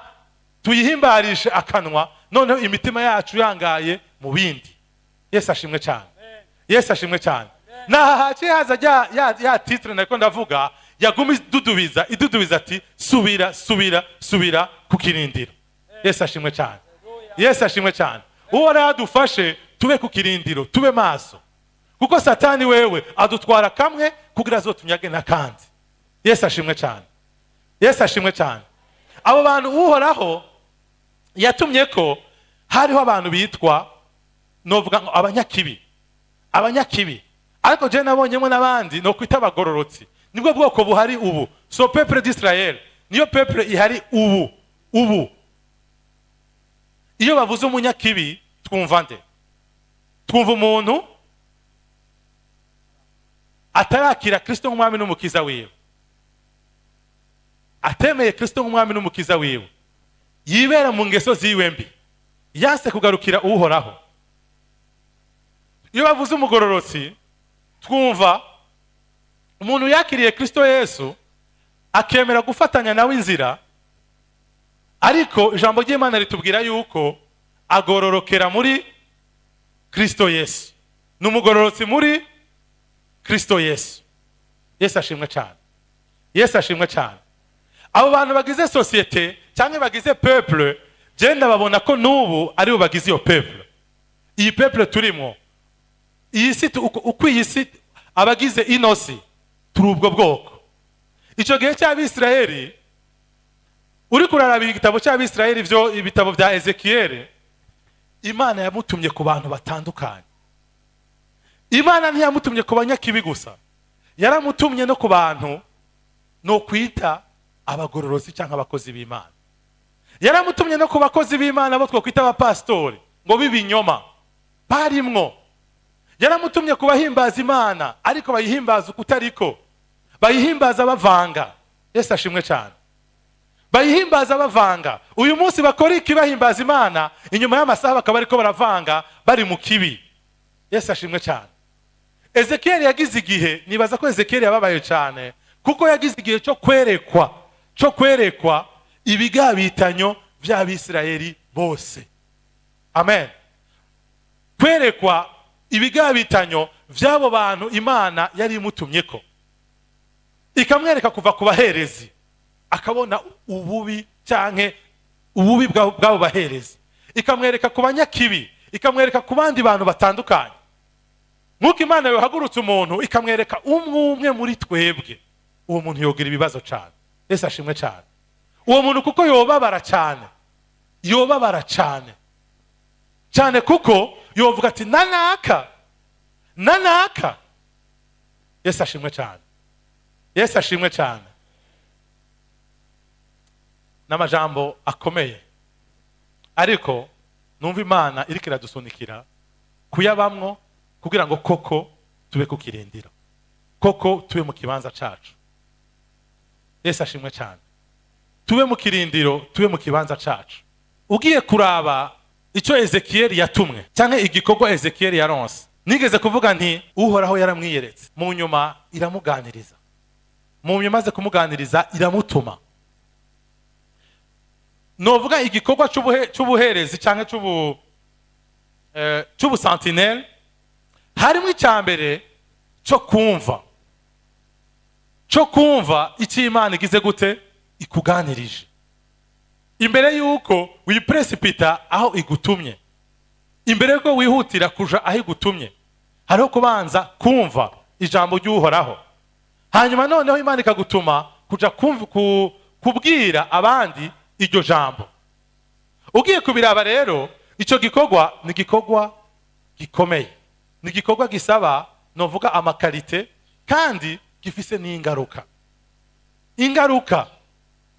tuyihimbarishe akanwa, noneho imitima yacu yangaye mu bindi. Yesu ashimwe cyane. Yesu ashimwe cyane. Naha haciye haza ya titre nariko ndavuga, yaguma idudubiza, idudubiza, ati: "Subira, subira, subira ku kirindiro." Yesu ashimwe cyane. Yesu ashimwe cyane. Uhoraho adufashe tube ku kirindiro, tube maso, kuko Satani wewe adutwara kamwe kugira azotunyage n'akandi. Yesu ashimwe cyane. Yesu ashimwe cyane. Abo bantu Uhoraho yatumye ko hariho abantu bitwa, novuga ngo abanyakibi, abanyakibi, ariko je nabonyemo n'abandi no kwita abagororotsi. Nibwo bwoko buhari ubu. So peuple d'Israël niyo peuple ihari ubu. Ubu iyo bavuze umunyakibi twumva nde? Twumva umuntu atarakira Kristo nk'umwami n'umukiza wiwe, atemeye Kristo nk'umwami n'umukiza wiwe, yibera mu ngeso ziwe mbi, yanse kugarukira Uhoraho. Iyo bavuze umugororotsi twumva umuntu yakiriye Kristo Yesu, akemera gufatanya nawe inzira, ariko ijambo ry'Imana ritubwira yuko agororokera muri Kristo Yesu, ni umugororotsi muri Kristo Yesu. Yesu ashimwe cyane. Yesu ashimwe cyane. Abo bantu bagize société cyangwa bagize peuple, genda babona ko n'ubu aribo bagize iyo peuple, iyi peuple turimo, iyi si uko iyi si, abagize ino si turi ubwo bwoko. Icyo gihe cy'Abisirayeli, uri kuraraba igitabo cy'Abisirayeli, byo ibitabo bya Ezekiyeli, Imana yamutumye ku bantu batandukanye. Imana ntiyamutumye ku banyakibi gusa, yaramutumye no ku bantu no kwita abagororozi cyangwa abakozi b'Imana. Yaramutumye no ku bakozi b'Imana bo twakwita abapasitori ngo b'ibinyoma barimwo. Yaramutumye ku bahimbaza Imana, ariko bayihimbaza ukutariko, bayihimbaza bavanga. Yesu ashimwe cyane. Bayihimbaza bavanga. Uyu munsi bakora iki? Bahimbaza Imana, inyuma y'amasaha bakaba ariko baravanga, bari mu kibi. Yesu ashimwe cyane. Ezekiyeli yagize igihe, nibaza ko Ezekiyeli yababaye cyane kuko yagize igihe cyo kwerekwa ibigabitanyo by'Abisirayeli bose. Amen. Kwerekwa ibigabitanyo by'abo bantu Imana yari imutumye, ko ikamwereka kuva ku baherezi, akabona ububi canke ububi bw'abo baherezi, ikamwereka ku banyakibi, ikamwereka ku bandi bantu batandukanye. Nk'uko Imana yohagurutse umuntu ikamwereka umwe umwe muri twebwe, uwo muntu yogira ibibazo cyane. Yesu ashimwe cyane. Uwo muntu kuko yobabara cyane, yobabara cyane cyane, kuko yovuga ati: "Nanaka, nanaka." Yesu ashimwe cyane. Yesu ashimwe cyane. N'amajambo akomeye, ariko numva Imana iriko iradusunikira kuyabamwo kugira ngo koko tube ku kirindiro, koko tube mu kibanza cacu. Yesu ashimwe cyane. Tube mu kirindiro, tube mu kibanza cacu. Ugiye kuraba icyo Ezekiyeli yatumwe cyangwa igikorwa Ezekiyeli yaronse, nigeze kuvuga nti Uhoraho yaramwiyeretse, mu nyuma iramuganiriza, mu nyuma imaze kumuganiriza iramutuma. Novuga igikorwa c'ubuherezi cyangwa c'ubusentinelle harimo icya mbere cyo kumva icyo Imana igize gute ikuganirije imbere y'uko wiprécipita aho igutumye, imbere y'uko wihutira kuja aho igutumye. Hariho kubanza kumva ijambo ry'Uhoraho, hanyuma noneho Imana ikagutuma kuja kubwira abandi iryo jambo. Ugiye kubiraba rero, icyo gikorwa ni igikorwa gikomeye, ni igikorwa gisaba, novuga, amaqualités, kandi gifise n'ingaruka, ingaruka.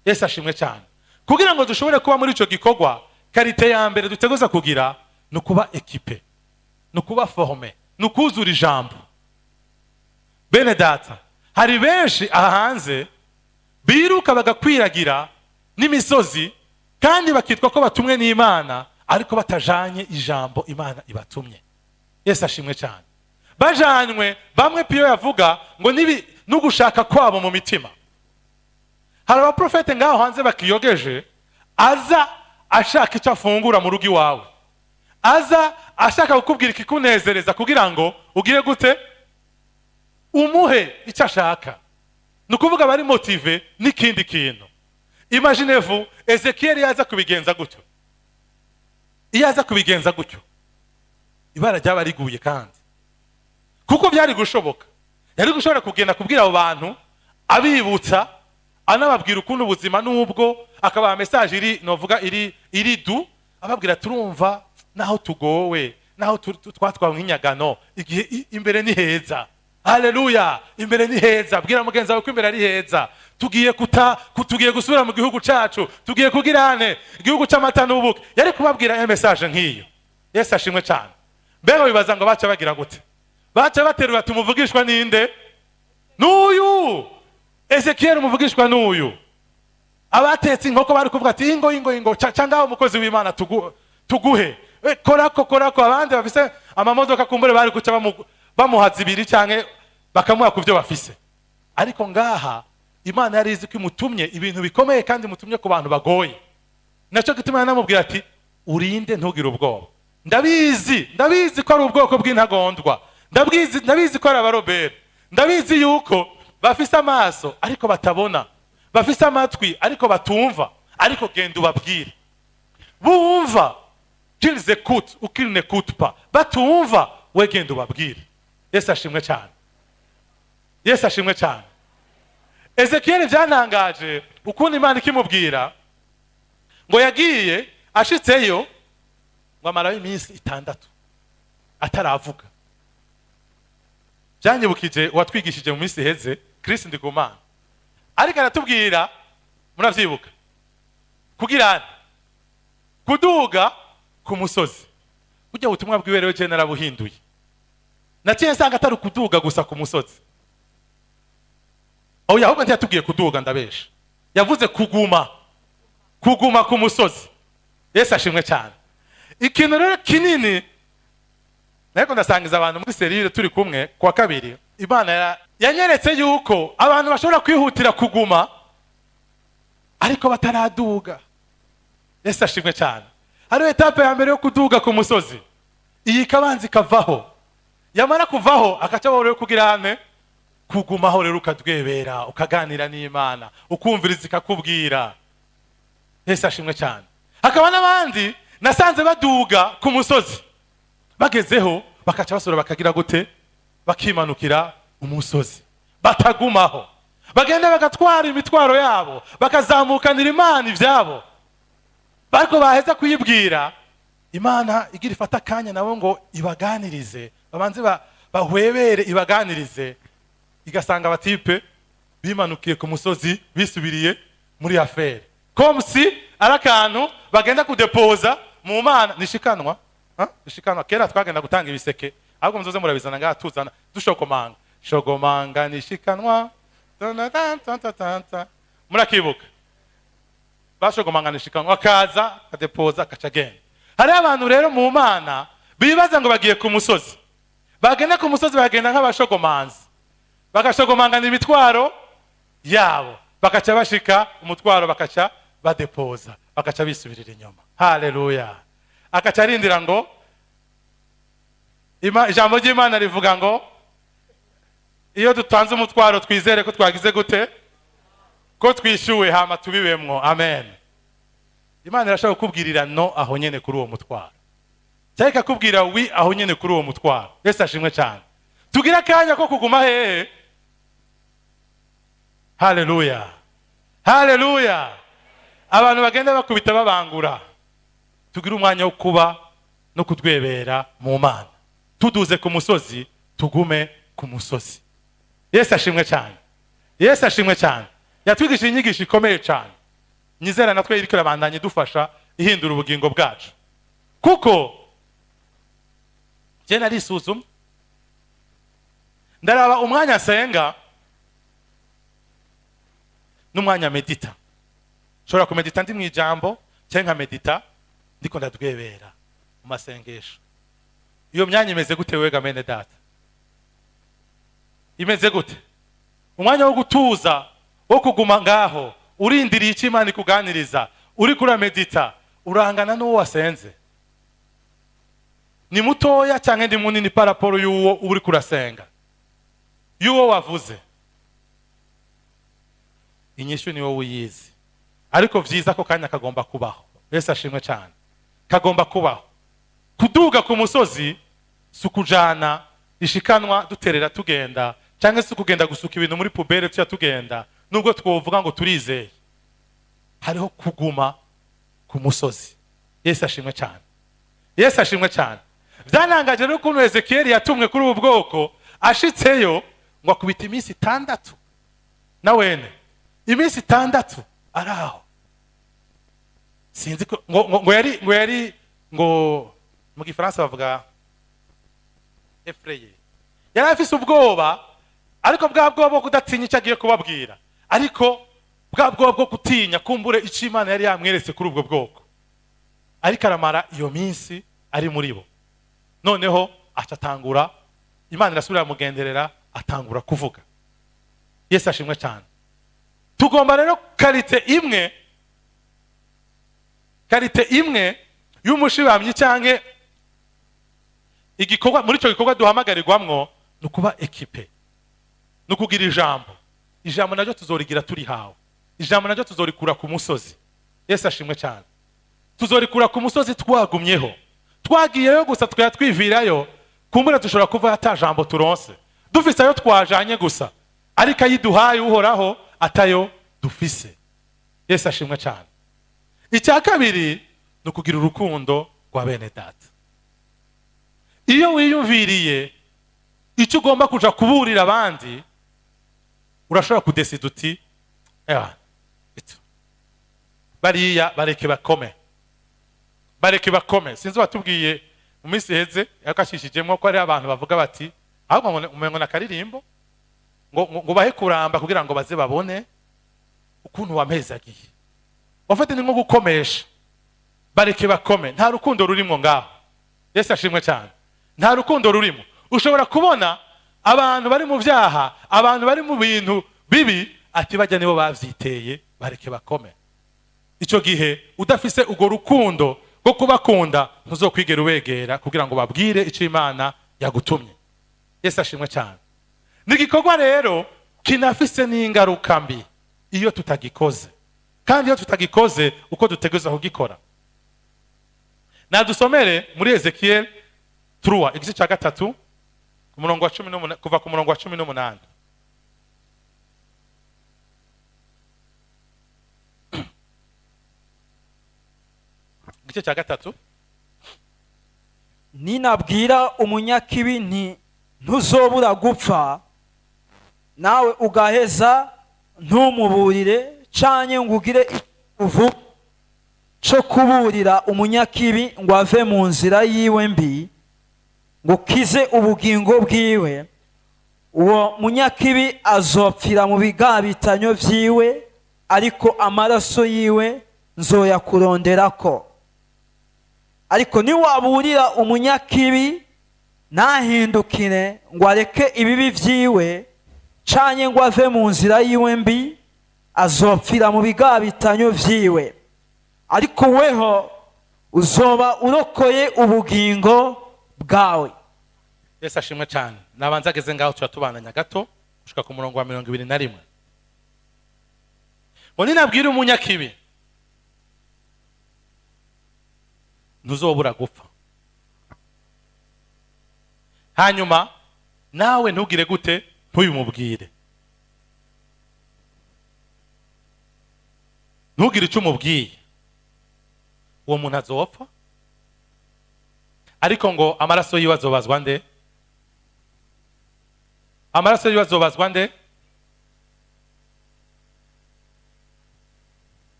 Yesu ashimwe cyane. Kugira ngo dushobore kuba muri icyo gikorwa, qualité ya mbere duteguza kugira ni ukuba équipé, ni ukuba formé, ni ukuzura ijambo. Bene Data, hari benshi aha hanze biruka bagakwiragira n'imisozi kandi bakitwa ko batumwe n'Imana, ariko batajanye ijambo Imana ibatumye. Yesu ashimwe cyane. Bajanywe bamwe, piyo yavuga ngo nibi n'ugushaka kwabo mu mitima. Hari abaprofete ngaho hanze bakiyogeje, aza ashaka icyo afungura mu rugo iwawe, aza ashaka kukubwira ikikunezereza kugira ngo ugire gute? Umuhe icyo ashaka. Ni ukuvuga bari motivés n'ikindi kintu. Imaginez-vous Ezekiyeli yaza kubigenza gutyo. Iyo aza kubigenza gutyo, ibara ryaba riguye, kandi kuko byari gushoboka, yari gushobora kugenda kubwira abo bantu, abibutsa, anababwira ukuntu ubuzima, n'ubwo akabaha message iri, novuga, iri doux, ababwira: "Turumva naho tugowe, naho twatwawe nk'inyagano, igihe imbere ni heza. Haleluya, imbere ni heza. Bwira mugenzi wawe ko imbere ari heza. Tugiye kuta tugiye gusubira mu gihugu cacu, tugiye kugirane igihugu c'amata n'ubuki." Yari kubabwira message nk'iyo. Yesu ashimwe cyane. Mbega bibaza ngo baca bagira gute? Baca baterura: "Tumuvugishwa ninde? N'uyu Ezekiyeli, umuvugishwa n'uyu." Abatetse inkoko bari kuvuga ati: "Ingo, ingo, ingo, ca ngaho, umukozi w'Imana, tuguhe. Korako, korako." Abandi bafise amamodoka kumbure bari guca bamuha zibiri canke bakamuha ku byo bafise. Ariko ngaha Imana yari izi ko imutumye ibintu bikomeye kandi imutumye ku bantu bagoye. Nacyo gituma yanamubwira ati: "Urinde, ntugire ubwoba. Ndabizi, ndabizi ko ari ubwoko bw'intagondwa, ndabizi, ndabizi ko ari abarebelles, ndabizi yuko bafise amaso ariko batabona, bafise amatwi ariko batumva, ariko genda ubabwire. Bumva, qu'ils écoutent ou qu'ils n'écoutent pas, batumva, we genda ubabwire." Yesu ashimwe cyane. Yesu ashimwe cyane. Ezekiyeli byantangaje ukuntu Imana ikimubwira ngo yagiye, ashitseyo ngo amarayo iminsi 6 ataravuga. Byanyibukije uwatwigishije mu minsi iheze, Chris Ndikumana, ariko aratubwira, muravyibuka, kugira kuduga ku musozi. Burya butumwa bwiwe rero je narabuhinduye, naciye nsanga atari ukuduga gusa ku musozi. Oya, ahubwo ntiyatubwiye kuduga, ndabesha, yavuze kuguma ku musozi. Yesu ashimwe cyane. Ikintu rero kinini Nariko ndasangiza abantu muri cellule turi kumwe kuwa kabiri. Imana yanyeretse yuko abantu bashobora kwihutira kuguma ariko bataraduga. Yesu ashimwe cyane. Hariho étape ya mbere yo kuduga ku musozi, iyi ikabanza ikavaho. Yamara kuvaho, akaca rero kugira ane kugumaho. Rero ukadwebera, ukaganira n'Imana, ukumviriza ikakubwira. Yesu ashimwe cyane. Hakaba n'abandi nasanze baduga ku musozi, bagezeho bakaca basura, bakagira gute? Bakimanukira umusozi, batagumaho. Bagenda bagatwara imitwaro yabo, bakazamukanira Imana ibyabo. Ariko baheza kuyibwira Imana, igira ifata akanya nabo ngo ibaganirize, babanze bahwebere, ibaganirize, igasanga aba types bimanukiye ku musozi, bisubiriye muri affaires, comme si ari akantu bagenda kudepoza mu Mana. Nishikanwa. Ha? Nishikanwa. Kera twagenda gutanga ibiseke, ahubwo muzoze murabizana ngaha, tuzana dushokomanga shogomanga, nishikanwa. Ta- ta- ta- ta- ta- ta. Murakibuka bashogomanga nishikanwa, akaza akadepoza, akaca agenda. Hariho abantu rero mu Mana bibaza ngo bagiye ku musozi, bagenda ku musozi bagenda nk'abashogomanzi, bagashogomangana imitwaro yabo, bakaca bashika umutwaro bakaca badepoza, bakaca bisubirira inyuma. Haleluya! Akaca arindira ngo ijambo ry'Imana rivuga ngo iyo dutanze umutwaro, twizere ko twagize gute? Ko twishyuwe, hama tubibemwo. Amen. Imana irashobora kukubwirira no aho nyene kuri uwo mutwaro, cyangwa ikakubwira oui aho nyene kuri uwo mutwaro. Yesu ashimwe cyane. Tugire akanya ko kuguma hehe? Haleluya, haleluya! Abantu bagenda bakubita babangura. Tugire umwanya wo kuba no kudwebera mu Mana. Tuduze ku musozi, tugume ku musozi. Yesu ashimwe cyane. Yesu ashimwe cyane. Yatwigishije inyigisho ikomeye cyane, nyizera natwe iriko irabandanya idufasha, ihindura ubugingo bwacu, kuko jye narisuzumye, ndaraba umwanya nsenga n'umwanya medita. Nshobora kumedita ndi mu ijambo, cyangwa nkamedita ndiko ndadwebera mu masengesho. Iyo myanya imeze gute wega, mene data? Imeze gute umwanya wo gutuza, wo kuguma ngaho urindiriye icyo Imana ikuganiriza, uri kuramedita? Urangana n'uwo wasenze? Ni mutoya cyangwa ndi munini par rapport y'uwo uri kurasenga, y'uwo wavuze? Inyishu ni wowe uyizi. Ariko vyiza ko kanya kagomba kubaho. Yesu ashimwe cyane. Kagomba kubaho. Kuduga ku musozi si ukujana ishikanwa duterera tugenda, cyangwa se ukugenda gusuka ibintu muri poubelle tuya tugenda, nubwo twovuga ngo turizeye. Hariho kuguma ku musozi. Yesu ashimwe cyane. Yesu ashimwe cyane. Byanangaje rero ukuntu Ezekiyeli yatumwe kuri ubu bwoko, ashitseyo ngo akubita iminsi 6 na wene, iminsi 6 ari aho. Sinzi ko ngo yari ngo mu Gifaransa bavuga effrayé. Yari afise ubwoba, ariko bwa bwoba bwo kudatinya icyo agiye kubabwira, ariko bwa bwoba bwo gutinya kumbure icyo Imana yari yamweretse kuri ubwo bwoko. Ariko aramara iyo minsi ari muri bo, noneho aca atangura, Imana irasubira mugenderera, atangura kuvuga. Yesu ashimwe cyane. Tugomba rero qualité imwe, qualité imwe y'umushibamyi, cyangwa igikorwa muri icyo gikorwa duhamagarirwamwo, ni ukuba équipé, ni ukugira ijambo. Ijambo naryo tuzorigira turihawe. Ijambo naryo tuzorikura ku musozi. Yesu ashimwe cyane. Tuzorikura ku musozi twagumyeho. Twagiyeyo gusa tukajya twivirayo, kumbura dushobora kuva ata jambo turonse, dufise ayo twajanye gusa, ariko ayiduhaye Uhoraho atayo dufise. Yesu ashimwe cyane. Icya kabiri ni ukugira urukundo rwa bene data. Iyo wiyumviriye icyo ugomba kuja kuburira abandi, urashobora kudesida uti: "Ewa, itu. Bariya bareke bakome, bareke bakome." Sinzi watubwiye mu minsi iheze yakashishijemo ko hari abantu bavuga bati ahubwo ngo umengo nakaririmbo ngo bahe kuramba kugira ngo baze babone ukuntu wampezagiye. Wafate ni nko gukomesha. Bareke bakome, nta rukundo rurimwo ngaho. Yesu ashimwe cyane. Nta rukundo rurimo. Ushobora kubona abantu bari mu byaha, abantu bari mu bintu bibi, ati bajya nibo bavyiteye, bareke bakome. Icyo gihe udafise urwo rukundo rwo kubakunda, ntuzokwigera ubegera kugira ngo babwire icyo Imana yagutumye. Yesu ashimwe cyane. Ni igikorwa rero kinafise n'ingaruka mbi iyo tutagikoze, kandi iyo tutagikoze uko dutegereza kugikora. Nadusomere muri Ezekiel 3, igice cya 3, ku murongo wa 18, kuva ku murongo wa 18. Igice cya 3. Ninabwira umunyakibi nti ntuzobura gupfa, nawe ugaheza ntumuburire canke ngo ugire uvu co kuburira umunyakibi ngo ave mu nzira yiwe mbi, ngo ukize ubugingo bwiwe, uwo munyakibi azopfira mu bigabitanyo vyiwe, ariko amaraso yiwe nzoyakuronderako. Ariko niwaburira umunyakibi ntahindukire ngo areke ibibi vyiwe canke ngo ave mu nzira yiwe mbi, azopfira mu bigabitanyo vyiwe, ariko weho uzoba urokoye ubugingo bwawe. Yesu ashimwe cyane. Nabanza ageze ngaho, tuba tubananya gato gushika ku murongo wa 21. Ngo ninabwira umunyakibi ntuzobura gupfa, hanyuma nawe ntugire gute? Ntuyumubwire, ntugire icyo umubwiye, uwo muntu azopfa, ariko ngo amaraso yiwe azobazwa nde? Amaraso yiwe azobazwa nde?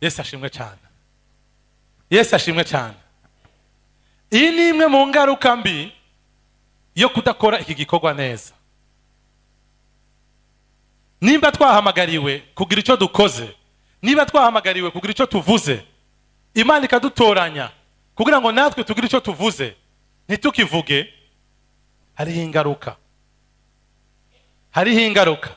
Yesu ashimwe cyane. Yesu ashimwe cyane. Iyi ni imwe mu ngaruka mbi yo kudakora iki gikorwa neza. Nimba twahamagariwe kugira icyo dukoze, niba twahamagariwe kugira icyo tuvuze, Imana ikadutoranya kugira ngo natwe tugire icyo tuvuze, ntitukivuge, hariho ingaruka. Hariho ingaruka.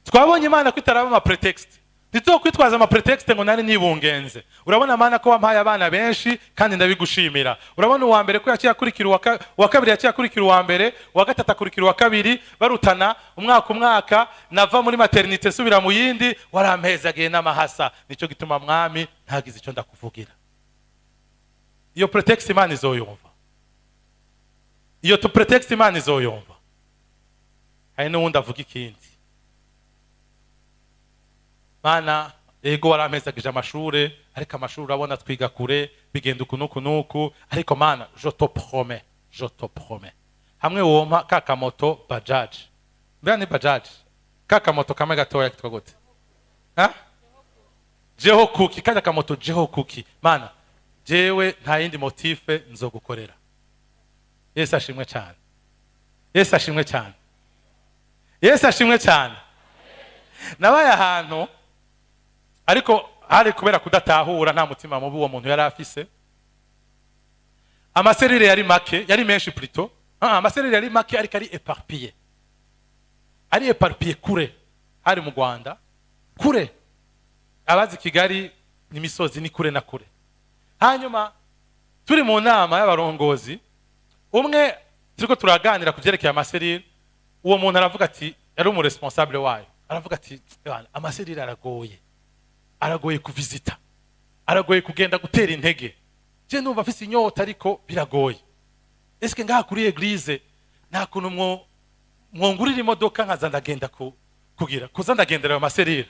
Twabonye Imana ko itaraba ama prétexte. Ntituzokwitwaza ama prétexte ngo nari nibungenze. Urabona Mana ko wampaye abana benshi kandi ndabigushimira. Urabona uwa mbere ko yaciye akurikira uwa kabiri, yaciye akurikira uwa mbere, uwa gatatu akurikira uwa kabiri, barutana umwaka umwaka, nava muri maternité nsubira mu yindi, warampezagiye n'amahasa. Nicyo gituma Mwami ntagize icyo ndakuvugira. Iyo prétexte Imana izoyumva. Iyo tu prétexte Imana izoyumva. Hari n'uwundi avuga ikindi. Mana, ego warampezagije amashure, ariko amashuri urabona twiga kure, bigenda uku n'uku n'uku, ariko Mana, je te promets, je te promets, hamwe wompa ka kamoto Bajaj, mbega ni Bajaj, ka kamoto kamwe gatoya kitwa gute? Ha, jeho kuki, kajya kamoto jeho kuki, Mana, jewe nta yindi motif nzogukorera. Yesu ashimwe cyane. Yesu ashimwe cyane. Yesu ashimwe cyane. Nabaye ahantu, ariko hari kubera kudatahura, nta mutima mubi uwo muntu yari afise. Ama cellules yari make, yari menshi plutôt. Ama cellules yari make, ariko ari éparpillé, ari éparpillé kure. Hari mu Rwanda kure, abazi Kigali n'imisozi ni kure na kure. Hanyuma turi mu nama y'abarongozi, umwe turiko turaganira ku byerekeye ama cellules, uwo muntu aravuga ati, yari umu responsable wayo, aravuga ati: "Bana, ama cellules aragoye, aragoye kuvizita, aragoye kugenda gutera intege. Je numva mfise inyota ariko biragoye. Eske ngaha kuri église nta kuntu mwongurira imodoka nkaza ndagenda kugira kuza ndagendera ayo ma cellules?"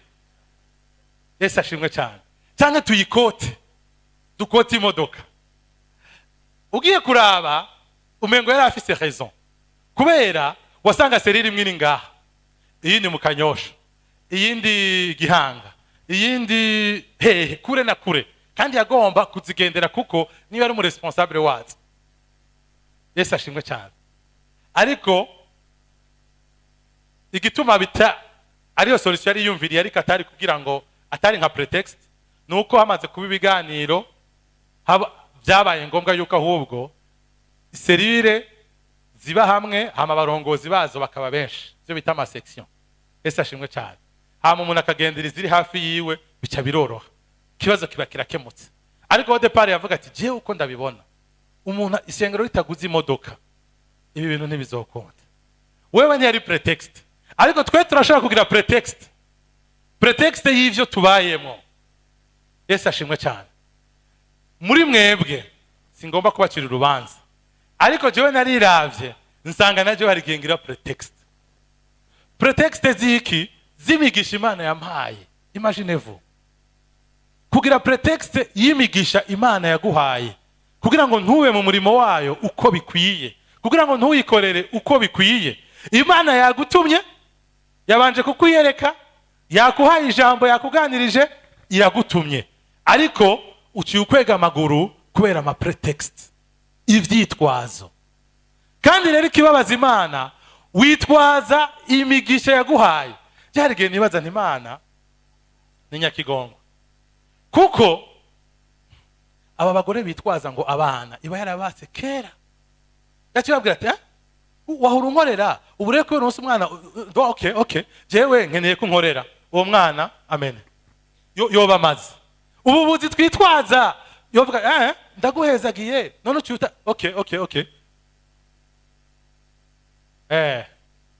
Yesu ashimwe cyane. Cyangwa tuyikote, dukote imodoka. Ugiye kuraba umengo yari afise raison, kubera wasanga cellule imwe iri ngaha, iyindi mu Kanyosha, iyindi Gihanga, iyindi hehe, kure na kure, kandi yagomba kuzigendera kuko niba ari umu responsable wazo. Yesu ashimwe cyane. Ariko igituma bita ariyo solution yari yumviriye, ariko atari kugira ngo atari nka prétexte, ni uko hamaze kuba ibiganiro, byabaye ngombwa yuko ahubwo cellule Ziba hamwe, hama abarongozi bazo bakaba benshi, ivyo bita ama section. Ese ashimwe cyane. Hama umuntu akagendera iziri hafi yiwe, bica biroroha, ikibazo kiba kirakemutse. Ariko au départ yavuga ati: "Jewe uko ndabibona, umuntu isengero ritaguze imodoka, ibi bintu ntibizokunda." Wewe ntiyari prétexte, ariko twe turashobora kugira prétexte y'ivyo tubayemo. Yesu ashimwe cyane. Muri mwebwe singomba kubacira urubanza, ariko jewe nariravye nsanga najye hari igihe ngira prétexte z'iki? Z'imigisha Imana yampaye. Imaginez-vous kugira prétexte y'imigisha Imana yaguhaye kugira ngo ntube mu murimo wayo uko bikwiye, kugira ngo ntuyikorere uko bikwiye. Imana yagutumye, yabanje kukwiyereka, yakuhaye ijambo, yakuganirije, iragutumye, ariko uciye ukwega amaguru kubera ama prétexte, ivyitwazo. Kandi rero ikibabaza Imana, witwaza imigisha yaguhaye. Byari igihe nibaza nti: "Imana ni nyakigongo," kuko aba bagore bitwaza ngo abana iba yarabatse kera, yaciye babwira ati: "Ah, wahora unkorera, ubu rero kubera umunsi umwana, okay, jewe nkeneye ko unkorera uwo mwana." Amen. Yoba amaze ubu buzi twitwaza, yovuga: "Ndaguhezagiye, none uciye uta." Okay.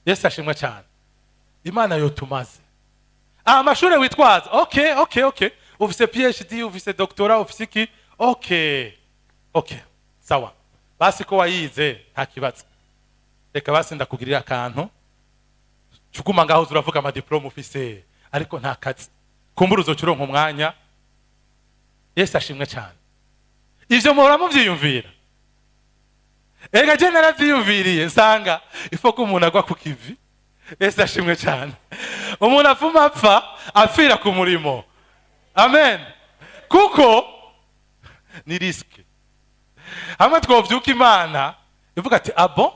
Yesu ashimwe cyane. Imana yotumaze amashuri witwaza. Okay, ufise PhD, ufise doctorat, ufise iki. Okay, sawa, basi ko wayize nta kibazo, reka basi ndakugirira akantu. Cuguma ngaho uza uravuga ama diplôme ufise, ariko nta kazi. Kumbura uzoca uronka umwanya. Yesu ashimwe cyane. Ivyo muhora muvyiyumvira? Ega je naravyiyumviriye, nsanga ifo ko umuntu agwa ku kivi. Yesu ashimwe cyane. Umuntu apfuma apfa, apfira ku murimo. Amen. Kuko ni risque hamwe twovyuka Imana ivuga ati: "Abo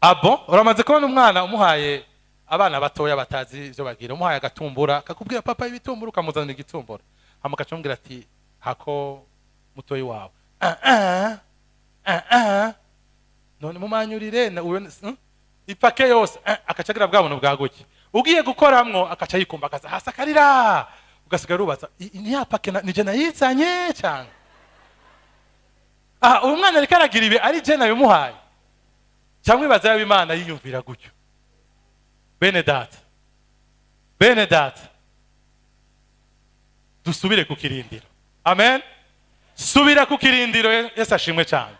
abo." Uramaze kubona umwana umuhaye, abana batoya batazi ivyo bagira, umuhaye agatumbura, akakubwira: "Papa, ibitumbura." Ukamuzanira igitumbura, hama akacamubwira ati: "Hako mutoyi wawe." "Ah, ah, ah, ah. None mumanyurire na uyo ipake yose." Akaca agira bwa buntu bwa guki ugiye gukoramwo, akaca yikumbagaza hasi, akarira, ugasigara ubaza: "Ni ya pake nije nayizanye cyane? Aha uyu mwana ariko aragira ibi, ari je nabimuhaye?" Cyangwa ibaza yaba Imana yiyumvira gutyo. Bene data, bene data, dusubire ku kirindiro. Amen. Subira ku kirindiro. Yesu ashimwe cyane.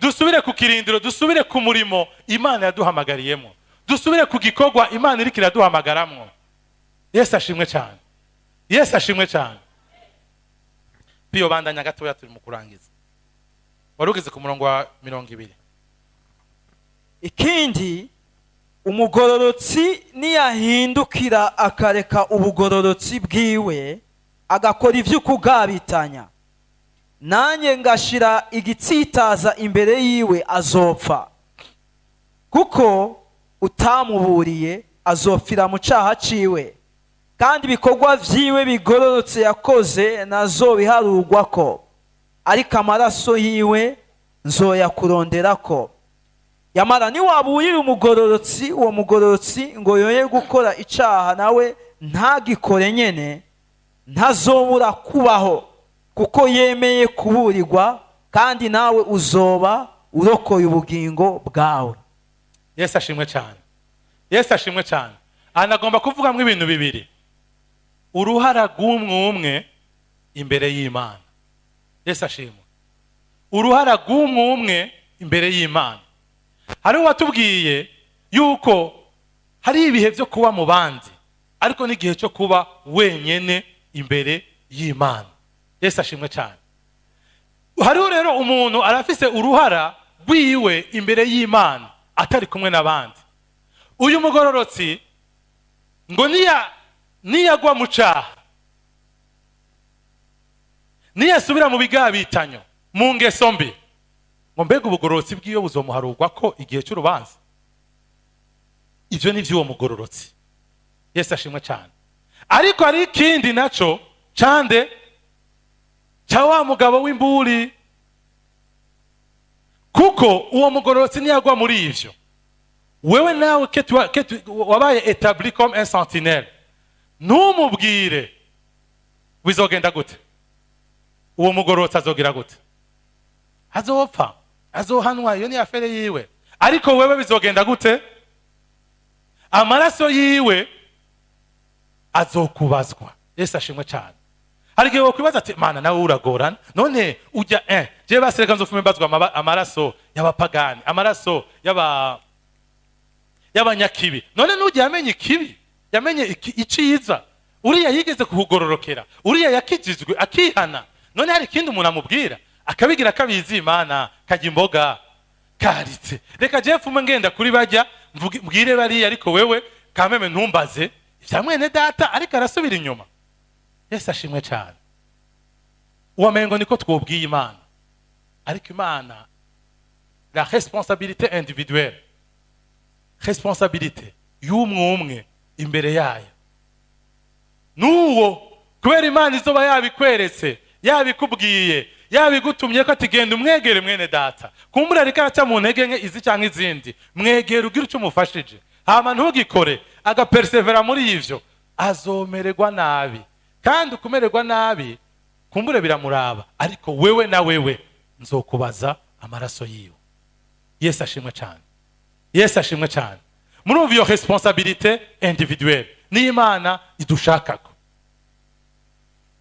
Dusubire ku kirindiro, dusubire ku murimo Imana yaduhamagariyemo, dusubire ku gikorwa Imana iriko iraduhamagaramwo. Yesu ashimwe cyane. Yesu ashimwe cyane. Piyo, bandanya gatoya, turi mu kurangiza. Wari ugeze ku murongo wa 20. Ikindi, umugororotsi niyahindukira akareka ubugororotsi bwiwe, agakora ivy'ukugabitanya, nanjye ngashira igitsitaza imbere yiwe, azopfa kuko utamuburiye, azopfira mu caha ciwe, kandi ibikorwa vyiwe bigororotse yakoze nazobiharurwako, ariko amaraso yiwe nzoyakuronderako. Yamara niwaburira umugororotsi, uwo mugororotsi ngo yoye gukora icaha, nawe ntagikore nyene, ntazobura kubaho kuko yemeye kuburirwa, kandi nawe uzoba urokoye ubugingo bwawe. Yesu ashimwe cyane. Yesu ashimwe cyane. Anagomba kuvugamo ibintu bibiri: uruhara rw'umwe umwe imbere y'Imana. Yesu ashimwe. Uruhara rw'umwe umwe imbere y'Imana. Hariho uwatubwiye yuko hari ibihe byo kuba mu bandi, ariko n'igihe cyo kuba wenyene imbere y'Imana. Yesu ashimwe cyane. Hariho rero umuntu arafise uruhara rwiwe imbere y'Imana atari kumwe n'abandi. Uyu mugororotsi ngo niyagwa mu caha, niyasubira mu bigabitanyo, mu ngeso mbi, ngo mbega ubugororotsi bw'iyo buzomuharurwa ko igihe cy'urubanza? Ibyo ni by'uwo mugororotsi. Yesu ashimwe cyane. Ariko hari ikindi naco cande cya wa mugabo w'imburi. Kuko uwo mugororotsi niyagwa muri ivyo, wewe nawe que wabaye établi comme un sentinelle, ntumubwire, bizogenda gute? Uwo mugororotsi azogira gute? Azopfa, azohanwa, iyo ni affaire yiwe. Ariko wewe bizogenda gute? Amaraso yiwe azokubazwa. Yesu ashimwe cyane. Hari igihe wokwibaza ati: "Mana, nawe uragorana, none ujya jewe basireka nzofume mbazwa amaraso y'abapagani, amaraso y'abanyakibi? None nujya yamenye ikibi, yamenye iciza, uriya yigeze kuhugororokera, uriya yakijijwe akihana, none hari ikindi umuntu amubwira akabigira akabizi? Imana kajya imboga karitse, reka jewe mfume ngenda kuri bajya mbwire bariya, ariko wewe kameme ntumbaze ibya mwene data ariko arasubira inyuma." Yesu ashimwe cyane. Uwamengo niko twobwiye Imana, ariko Imana, la responsabilité individuelle, responsabilité y'umwe umwe imbere yayo n'uwo, kubera Imana izoba yabikweretse, yabikubwiye, yabigutumye ko ati: "Genda umwegere mwene data, kumbura ariko araca mu ntege nke izi cyangwa izindi, mwegere ugire icyo umufashije." Hama ntugikore, agapersevera muri ivyo, azomererwa nabi. Kandi ukumererwa nabi kumbure biramuraba, ariko wewe na wewe nzokubaza amaraso yiwe. Yesu ashimwe cyane. Yesu ashimwe cyane. Murumva iyo responsabilité individuelle niyo Imana idushakako,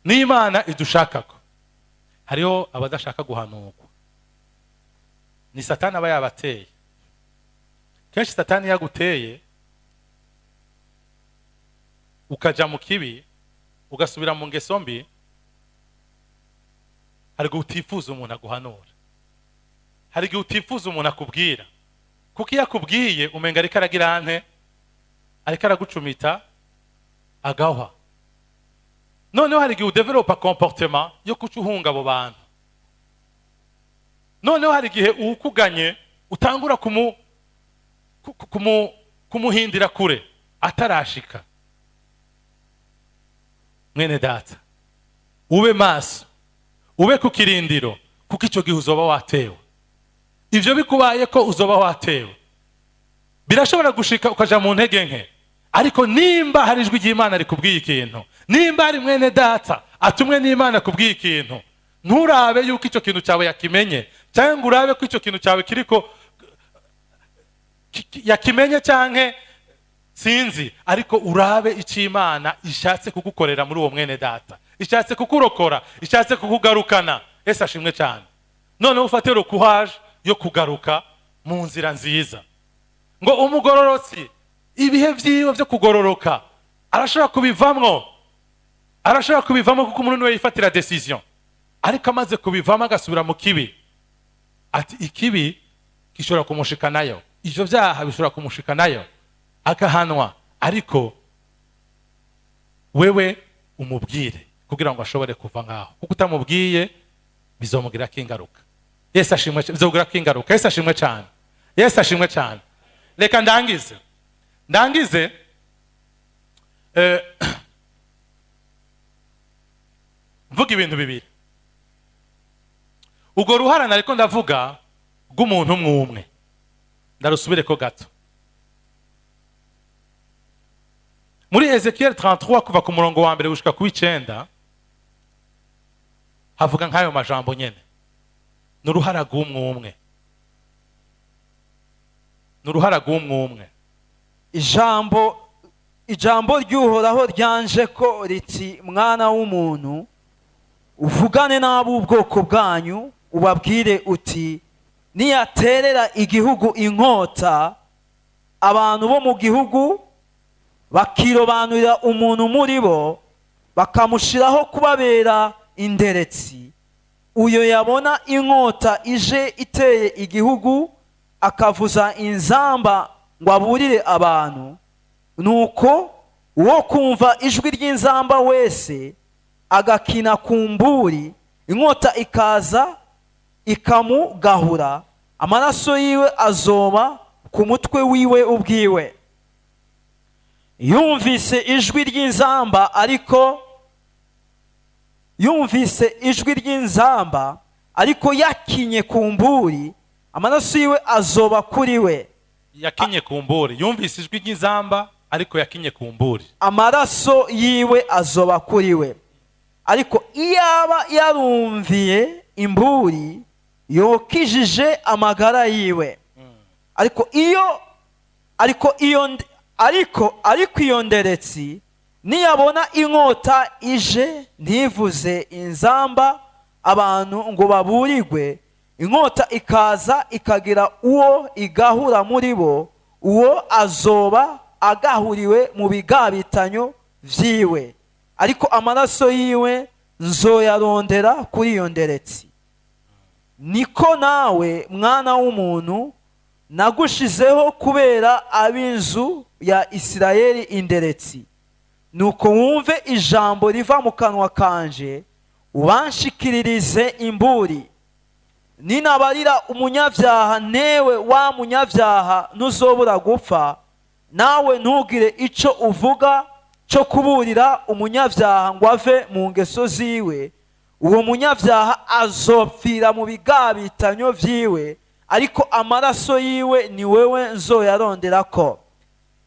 niyo Imana idushakako. Hariho abadashaka guhanurwa, ni Satani aba yabateye. Kenshi Satani iyo aguteye ukaja mu kibi, ugasubira mu ngeso mbi, hari igihe utifuza umuntu aguhanura, hari igihe utifuza umuntu akubwira, kuko iyo akubwiye umenga ariko aragira ante? Ariko aragucumita agahwa. Noneho hari igihe udevelopa comportement yo kuca uhunga abo bantu. Noneho hari igihe uwukuganye utangura kumuhindira kure atarashika. Mwene data, ube maso, ube ku kirindiro, kuko icyo gihe uzoba watewe. Ibyo bikubaye ko uzoba watewe, birashobora gushika ukaja mu ntege nke. Ariko nimba hari ijwi ry'Imana rikubwiye ikintu, nimba hari mwene data atumwe n'Imana kubwiye ikintu, nturabe yuko icyo kintu cyawe yakimenye, cyangwa ngo urabe ko icyo kintu cyawe kiriko yakimenye cyangwa sinzi, ariko urabe icyo Imana ishatse kugukorera muri uwo mwene data, ishatse kukurokora, ishatse kukugarukana. Ese ashimwe cyane. Noneho ufate courage yo kugaruka mu nzira nziza. Ngo umugororotsi ibihe vyiwe vyo kugororoka arashobora kubivamwo, arashobora kubivamo, kuko umuntu niwe yifatira décision. Ariko amaze kubivamo agasubira mu kibi, ati ikibi gishobora kumushikanayo, ivyo vyaha bishobora kumushikanayo, agahanwa. Ariko wewe umubwire kugira ngo ashobore kuva ngaho, kuko utamubwiye bizomugirako ingaruka. Yesu ashimwe. Bizomugirako ingaruka. Yesu ashimwe cyane. Yesu ashimwe cyane. Reka ndangize mvuga ibintu bibiri. Ubwo ruhara ariko ndavuga rw'umuntu umwe umwe, ndarusubire ko gato muri Ezekiel 33, kuva ku murongo wa mbere gushika ku w'icenda, havuga nk'ayo majambo nyene. Ni uruhara rw'umwe umwe, ni uruhara rw'umwe umwe. Ijambo ry'Uhoraho ryanje ko riti: "Mwana w'umuntu, uvugane n'ab'ubwoko bwanyu, ubabwire uti: niyaterera igihugu inkota, abantu bo mu gihugu bakirobanurira umuntu muri bo, bakamushyiraho kubabera inderetsi, uyo yabona inkota ije iteye igihugu, akavuza inzamba ngo aburire abantu, nuko uwo kumva ijwi ry'inzamba wese agakina ku mburi, inkota ikaza ikamugahura, amaraso yiwe azoba ku mutwe wiwe ubwiwe. Yumvise ijwi ry'inzamba, ariko yumvise ijwi ry'inzamba ariko yakinye ku mburi." Amaraso yiwe azoba kuri we. Yakinye ku mburi, yumvise ijwi ry'inzamba, ariko yakinye ku mburi. Amaraso yiwe azoba kuri we. Ariko iyaba yarumviye imburi, yokijije amagara yiwe. Ariko iyo nderetsi niyabona inkota ije, ntivuze inzamba abantu ngo baburirwe, inkota ikaza ikagira uwo igahura muri bo, uwo azoba agahuriwe mu bigabitanyo vyiwe, ariko amaraso yiwe nzoyarondera kuri iyo nderetsi. Niko nawe, mwana w'umuntu, nagushizeho kubera ab'inzu ya Isirayeli inderetsi. Nuko wumve ijambo riva mu kanwa kanje, ubanshikiririze imburi. Ninabarira umunyabyaha: 'Newe wa munyabyaha, ntuzobura gupfa,' nawe ntugire ico uvuga cyo kuburira umunyabyaha ngo ave mu ngeso ziwe, uwo munyabyaha azopfira mu bigabitanyo vyiwe, ariko amaraso yiwe ni wewe nzoyarondera ko.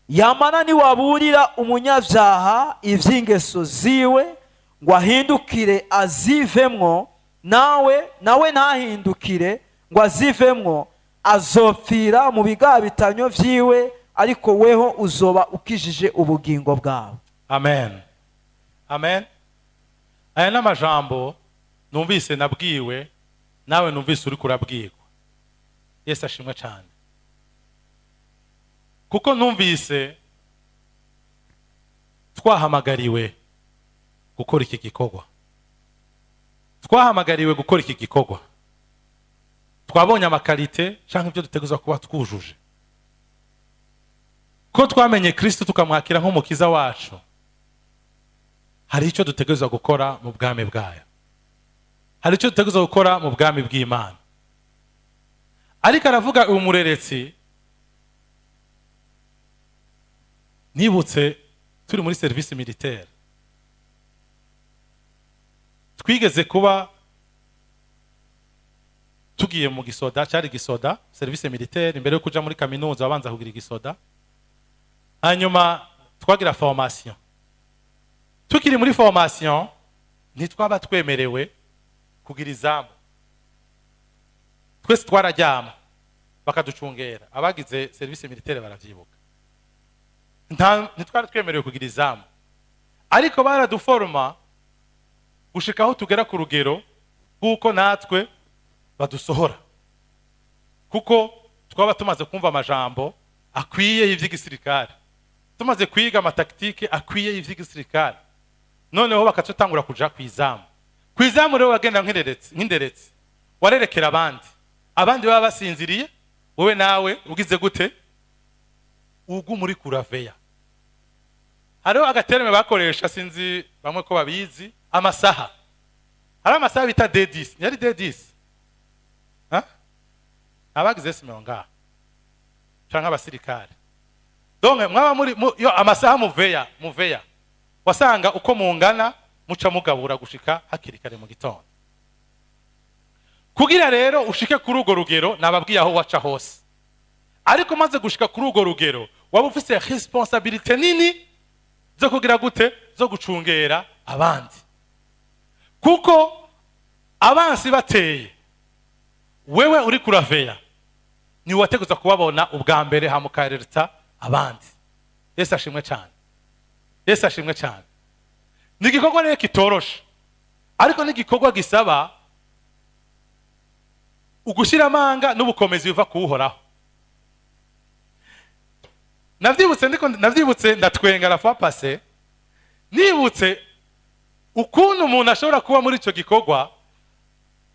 Yamara niwaburira umunyabyaha ivy'ingeso ziwe ngo ahindukire azivemwo, nawe ntahindukire ngo azivemwo, azopfira mu bigabitanyo vyiwe, ariko weho uzoba ukijije ubugingo bwawe. Amen, amen. Aya ni amajambo numvise nabwiwe, nawe numvise uri kurabwirwa. Yesu ashimwe cyane, kuko numvise twahamagariwe gukora iki gikorwa. Twahamagariwe gukora iki gikorwa. Twabonye ama qualités cyangwa ibyo duteguza kuba twujuje, ko twamenye Kristo tukamwakira nk'umukiza wacu. Hari icyo dutegerezwa gukora mu bwami bwayo, hari icyo dutegerezwa gukora mu bwami bw'Imana. Ariko aravuga uyu mureretsi. Nibutse turi muri service militaire, twigeze kuba tugiye mu gisoda. Cyari gisoda, service militaire. Imbere yo kuja muri kaminuza wabanza kugira igisoda, hanyuma twagira formation. Tukiri muri formation, ntitwaba twemerewe kugira izamu. Twese twararyama bakaducungera. Abagize service militaire baravyibuka. Ntitwari twemerewe kugira izamu, ariko baraduforoma gushika aho tugera ku rugero rw'uko natwe badusohora, kuko twaba tumaze kumva amajambo akwiye y'ivy'igisirikare, tumaze kwiga ama tactiques akwiye y'ivy'igisirikare. Noneho bakatutangura kuja kw'izamu. Kw'izamu rero wagenda nk'inderetsi, warerekera abandi. Abandi baba basinziriye, wowe nawe ugize gute? Uguma uri kuraveya. Hariho aga terme bakoresha, sinzi bamwe ko babizi, amasaha. Hariho amasaha bita D10. Yari D10. Ha? Abagize simeo ngaha canke abasirikare, donc mwaba muri yo amasaha muveya, wasanga uko mungana muca mugabura gushika hakiri kare mu gitondo. Kugira rero ushike kuri urwo rugero, nababwiye aho waca hose, ariko umaze gushika kuri urwo rugero waba ufise responsabilité nini zo kugira gute? Zo gucungera abandi, kuko abansi bateye, wewe uri kuraveya ni wateguza kubabona ubwa mbere, hamukarereta abandi. Yesu ashimwe cyane, Yesu ashimwe cyane. Ni igikorwa rero kitoroshe, ariko ni igikorwa gisaba ugushyira amanga n'ubukomezi biva kuwuhoraho. Navyibutse, ndiko navyibutse ndatwenga la fois passée, nibutse ukuntu umuntu ashobora kuba muri icyo gikorwa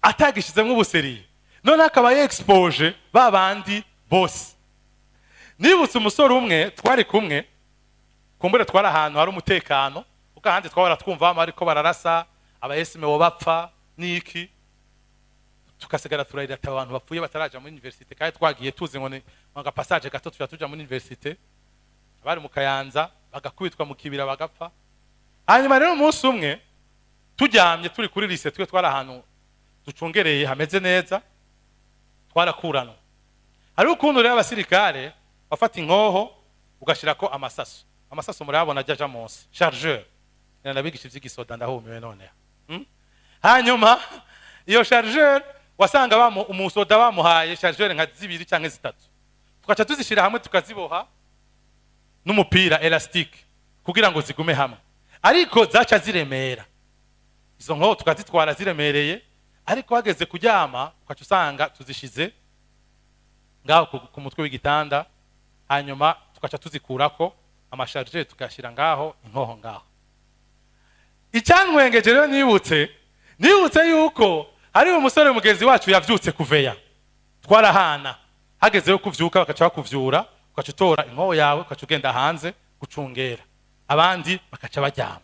atagishizemo ubu sérieux, none akaba yexpoje ba bandi bose. Nibutse umusore umwe twari kumwe, kumbure twari ahantu hari umutekano, kuko ahandi twahora twumva bama ariko bararasa, abayesime bo bapfa niki, tugasigara turarira ati abantu bapfuye bataraja muri université, kandi twagiye tuzi ngo ni aga passage gato tuja muri université. Abari mu Kayanza bagakubitwa mu kibira bagapfa. Hanyuma rero umunsi umwe turyamye turi kuri lycée, twe twari ahantu ducungereye hameze neza, twaryamye, Twarakuranwa. Hariho ukuntu rero abasirikare bafata inkoho, ugashyirako amasasu. Amasasu murayabona, ajya aja munsi, chargeur. Nabigisha ivy'igisoda, ndahumiwe noneho. Hanyuma iyo chargeur wasanga umusoda bamuhaye chargeur nka zibiri cyangwa zitatu, tugaca tuzishyira hamwe, tukaziboha n'umupira élastique kugira ngo zigume hamwe, ariko zaca ziremera. Izo nkoho tukazitwara ziremereye, ariko hageze kuryama ukaca usanga tuzishize ngaho ku mutwe w'igitanda, hanyuma tugaca tuzikurako ama chargeur, tukayashyira ngaho, inkoho ngaho. Icyantwengeje rero, nibutse yuko hari umusore mugenzi wacu yavyutse kuveya. Twarahana, hageze yo kuvyuka bakaca bakuvyura, ugaca utora inkoho yawe, ugaca ugenda hanze gucungera, abandi bakaca baryama.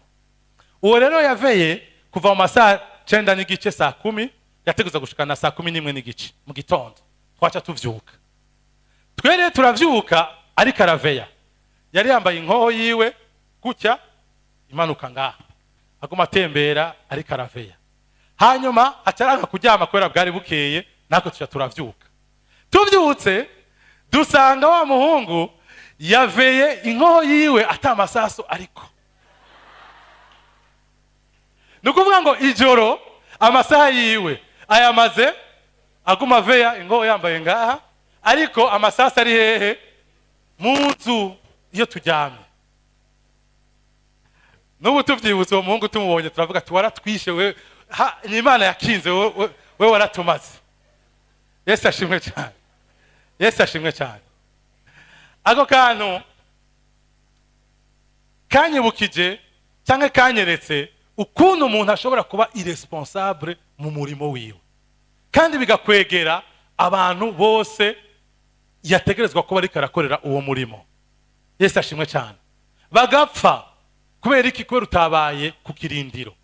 Uwo rero yaveye kuva mu masaha 9:30, saa 10, yateguza gushikana saa 11:30 mu gitondo. Twaca tuvyuka twe rero, turavyuka ariko araveya. Yari yambaye inkoho yiwe gutya imanuka ngaha, aguma atembera ariko araveya. Hanyuma acaranga kuryama kubera bwari bukeye, natwe tuca turavyuka. Tuvyutse dusanga wa muhungu yaveye inkoho yiwe ata amasaso, ariko ni ukuvuga ngo ijoro amasaha yiwe ayamaze aguma aveya, inkoho yambaye ngaha, ariko amasasu ari hehe? Mu nzu iyo turyamye. N'ubu tubyibutse uwo muhungu, tumubonye turavuga ati: "Waratwishe we, ni Imana yakinze we waratumaze." Yesu ashimwe cyane, Yesu ashimwe cyane. Ako kantu kanyibukije cyangwa kanyeretse ukuntu umuntu ashobora kuba irresponsable mu murimo wiwe, kandi bigakwegera abantu bose yategerezwa kuba ariko arakorera uwo murimo. Yesu ashimwe cyane. Bagapfa kubera iki? Kubera utabaye ku kirindiro.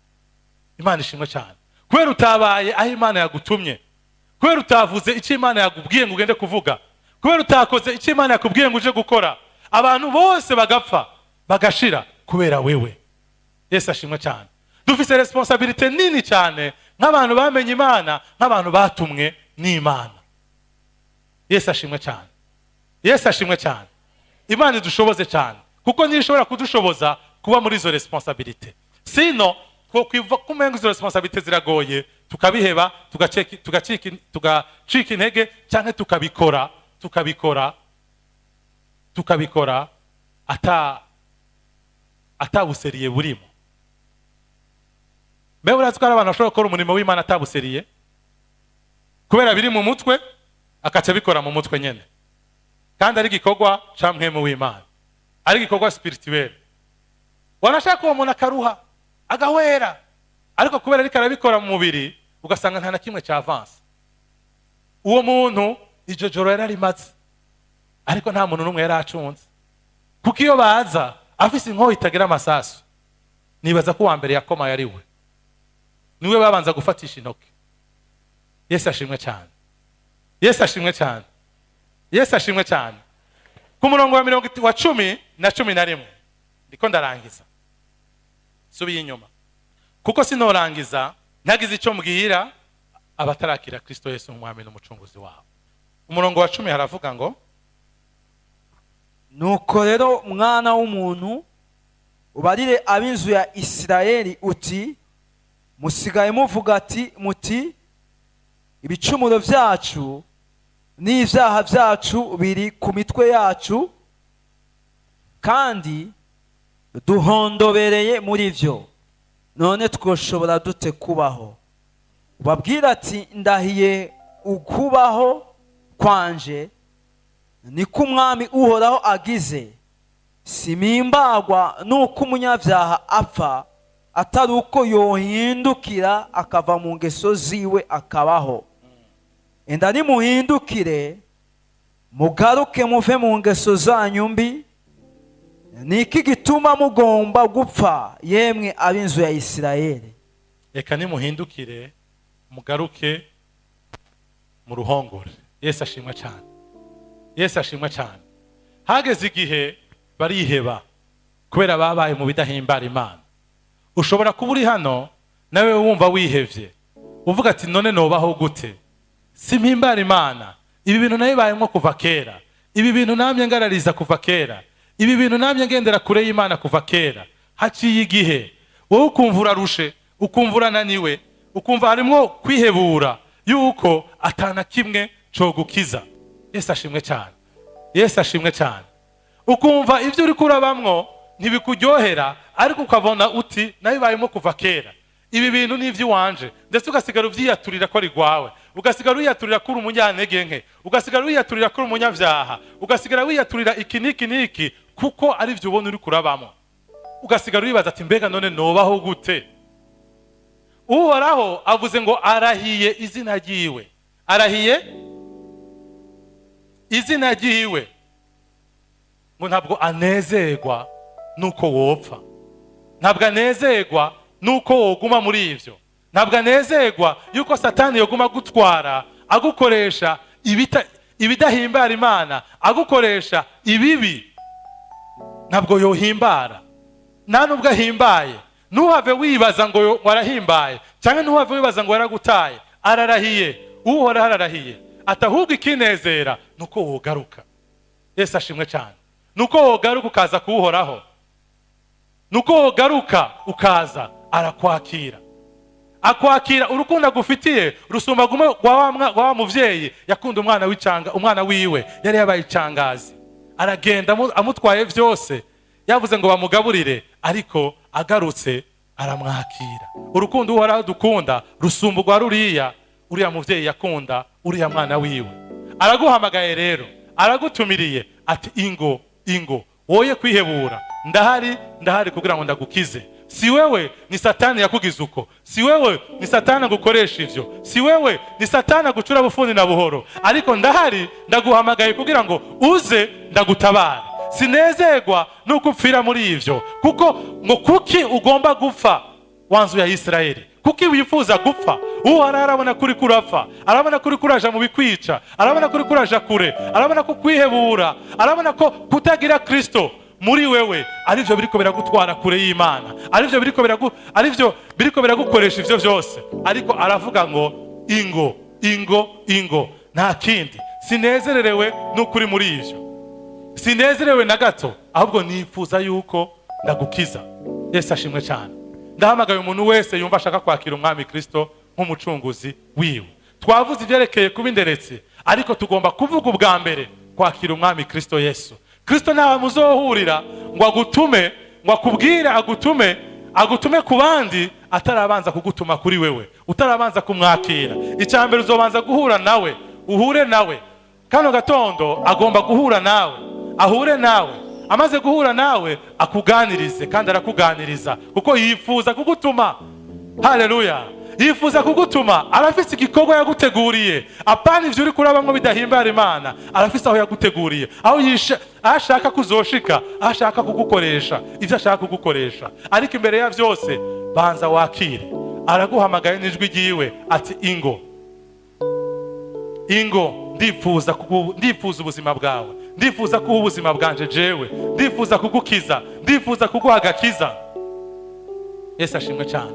Imana ishimwe cyane. Kubera utabaye aho Imana yagutumye, kubera utavuze icyo Imana yakubwiye ngo ugende kuvuga, kubera utakoze icyo Imana yakubwiye ngo uje gukora, abantu bose bagapfa bagashira kubera wewe. Yesu ashimwe cyane. Dufise responsabilité nini cyane nk'abantu bamenye Imana, nk'abantu batumwe n'Imana. Yesu ashimwe cyane, Yesu ashimwe cyane. Imana idushoboze cyane, kuko niyo ishobora kudushoboza kuba muri izo responsabilité. Sino kumenga izo responsabilité ziragoye, tukabiheba, tugacika intege, cyangwa tukabikora ata bu sérieux burimo. Mbe urazi ko hari abantu bashobora gukora umurimo w'Imana atabu sérieux, kubera biri mu mutwe, akaca abikora mu mutwe nyene, kandi ari igikorwa ca mpwemu w'Imana, ari igikorwa spirituel? Wanashaka uwo muntu akaruha, agahwera, ariko kubera ariko arabikora mu mubiri, ugasanga nta na kimwe cya avance. Uwo muntu iryo joro yari arimaze, ariko nta muntu n'umwe yari acunze, kuko iyo baza afise inkoho itagira amasasu, nibaza ko uwa mbere yakoma yari we, niwe babanza gufatisha intoki. Yesu ashimwe cyane, Yesu ashimwe cyane, Yesu ashimwe cyane. Ku murongo wa mirongo wa 10 na 11, ndiko ndarangiza. Subiye inyuma kuko sinorangiza ntagize icyo mbwira abatarakira Kristo Yesu nk'umwami n'umucunguzi wabo. Umurongo wa 10 haravuga ngo: Nuko rero, mwana w'umuntu, ubarire ab'inzu ya Isirayeli uti: "Musigaye muvuga ati muti: 'Ibicumuro byacu n'ibyaha byacu biri ku mitwe yacu, kandi duhondobereye muri byo. None twoshobora dute kubaho?' Ubabwira ati: 'Ndahiye ukubaho kwanje, niko Umwami Uhoraho agize, simimbagwa nuko umunyabyaha apfa, atari uko yohindukira akava mu ngeso ziwe akabaho. Enda nimuhindukire, mugaruke muve mu ngeso zanyu mbi. Ni iki gituma mugomba gupfa, yemwe ab'inzu ya Isirayeli?'" Reka nimuhindukire, mugaruke mu ruhongore. Yesu ashimwe cyane, Yesu ashimwe cyane. Hageze igihe bariheba kubera babaye mu bidahimbara Imana. Ushobora kuba uri hano nawe wumva wihevye, uvuga ati: "None nobaho gute? Simpimbara Imana." Ibi bintu nabibayemo kuva kera, ibi bintu namye ngarariza kuva kera, ibi bintu namye ngendera kure y'Imana kuva kera. Haciye igihe, wowe ukumva urarushe, ukumva urananiwe, ukumva harimwo kwihebura yuko atana kimwe cogukiza. Yesu ashimwe cyane, Yesu ashimwe cyane. Ukumva ibyo uri kurabamwo ntibikuryohera, ariko ukabona uti: "Nabibayemo kuva kera, ibi bintu ni iby'iwanje." Ndetse ugasigara ubyiyaturira ko ari rwawe, ugasigara wiyaturira ko uri umunyantege nke, ugasigara wiyaturira ko uri umunyabyaha, ugasigara wiyaturira iki n'iki n'iki, kuko ari byo ubona uri kurabamo. Ugasigara wibaza ati: "Mbega none nobaho gute?" Uhoraho avuze ngo arahiye izina ryiwe, arahiye izina ryiwe, ngo ntabwo anezerwa nuko wopfa, ntabwo anezerwa nuko woguma muri ibyo, ntabwo anezerwa yuko Satani yoguma agutwara, agukoresha ibidahimbara Imana, agukoresha ibibi. Ntabwo yohimbara, nta nubwo ahimbaye. Ntuhave wibaza ngo warahimbaye, cyangwa ntuhave wibaza ngo waragutaye. Ararahiye, Uhoraho ararahiye ati: "Ahubwo ikinezera ni uko wogaruka." Yesu ashimwe cyane. Ni uko wogaruka ukaza kuwuhoraho, ni uko wogaruka ukaza, arakwakira, akwakira. Urukundo agufitiye rusumba gume rwa wa muvyeyi yakunda umwana w'icanga, umwana wiwe yari yabaye icangazi, aragenda amutwaye byose, yavuze ngo bamugaburire, ariko agarutse aramwakira. Urukundo Uhoraho dukunda rusumba urwa ruriya uriya muvyeyi yakunda uriya mwana wiwe. Araguhamagaye rero, aragutumiriye ati: "Ingo, ingo, woye kwihebura, ndahari, ndahari kugira ngo ndagukize. Si wewe, ni Satani yakugize uko. Si wewe, ni Satani agukoresha ivyo. Si wewe, ni Satani agucura bufuni na buhoro. Ariko ndahari, ndaguhamagaye kugira ngo uze ndagutabara. Sinezerwa nuko upfira muri ivyo, kuko ngo kuki ugomba gupfa, wa nzu ya Isirayeli? Kuki wifuza gupfa?" Uhoraho arabona kuri kurapfa, arabona kuri kuraja mu bikwica, arabona kuri kuraja kure, arabona ko kwihebura, arabona ko kutagira Kristo muri wewe arivyo biriko biragutwara kure y'Imana, arivyo biriko biragukoresha ivyo byose. Ariko aravuga ngo: "Ingo, ingo, ingo, nta kindi. Sinezererewe n'ukuri muri ivyo, sinezerewe na gato, ahubwo nifuza yuko ndagukiza." Yesu ashimwe cyane. Ndahamagaye umuntu wese yumva ashaka kwakira Umwami Kristo nk'umucunguzi wiwe. Twavuze ibyerekeye kuba inderetsi, ariko tugomba kuvuga ubwa mbere kwakira Umwami Kristo Yesu. Kristo ntawe muzohurira ngo agutume, ngo akubwire, agutume, agutume ku bandi, atarabanza kugutuma kuri wewe, utarabanza kumwakira. Icya mbere uzobanza guhura nawe, uhure nawe. Kano gatondo agomba guhura nawe, ahure nawe. Amaze guhura nawe akuganirize, kandi arakuganiriza kuko yifuza kugutuma. Haleluya! Yifuza kugutuma, arafise igikorwa yaguteguriye. Apana ivyo uri kurabamwo bidahimbara Imana, arafise aho yaguteguriye, aho yisha, aho ashaka kuzoshika, aho ashaka kugukoresha, ivyo ashaka kugukoresha. Ariko imbere ya vyose banza wakire. Araguhamagaye n'ijwi ryiwe ati: "Ingo, ingo, ndifuza ubuzima bwawe, ndifuza kuha ubuzima bwanje jewe, ndifuza kugukiza, ndifuza kuguha agakiza." Yesu ashimwe cyane.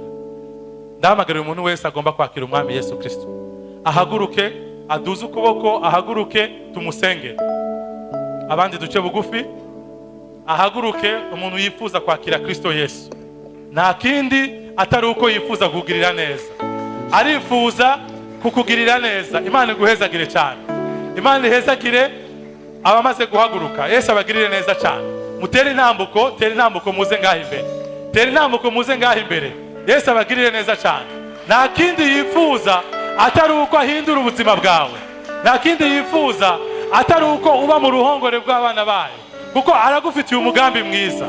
Ndahamagarira umuntu wese agomba kwakira Umwami Yesu Kristo ahaguruke, aduze ukuboko, ahaguruke tumusengere, abandi duce bugufi. Ahaguruke umuntu yifuza kwakira Kristo Yesu. Nta kindi atari uko yifuza kukugirira neza, arifuza kukugirira neza. Imana iguhezagire cyane, Imana ihezagire abamaze guhaguruka. Yesu abagirire neza cyane. Mutere intambuko, tere intambuko muze ngaho imbere, tere intambuko muze ngaho imbere. Yesu abagirire neza cyane. Nta kindi yifuza atari uko ahindura ubuzima bwawe, nta kindi yifuza atari uko uba mu ruhongore rw'abana bayo, kuko aragufitiye umugambi mwiza.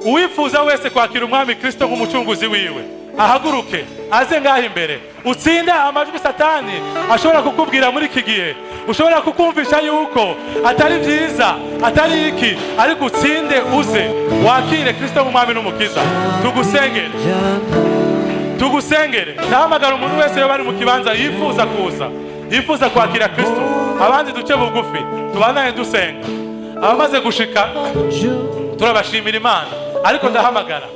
Uwifuza wese kwakira Umwami Kristo nk'umucunguzi wiwe ahaguruke aze ngaho imbere. Utsinde amajwi Satani ashobora kukubwira muri iki gihe, ushobora kukumvisha yuko atari byiza, atari iki, ariko utsinde uze wakire Kristo nk'umwami n'umukiza. Tugusengere, tugusengere. Ndahamagara umuntu wese yoba ari mu kibanza yifuza kuza, yifuza kwakira Kristo. Abandi duce bugufi, tubandanye dusenga. Abamaze gushika turabashimira Imana, ariko ndahamagara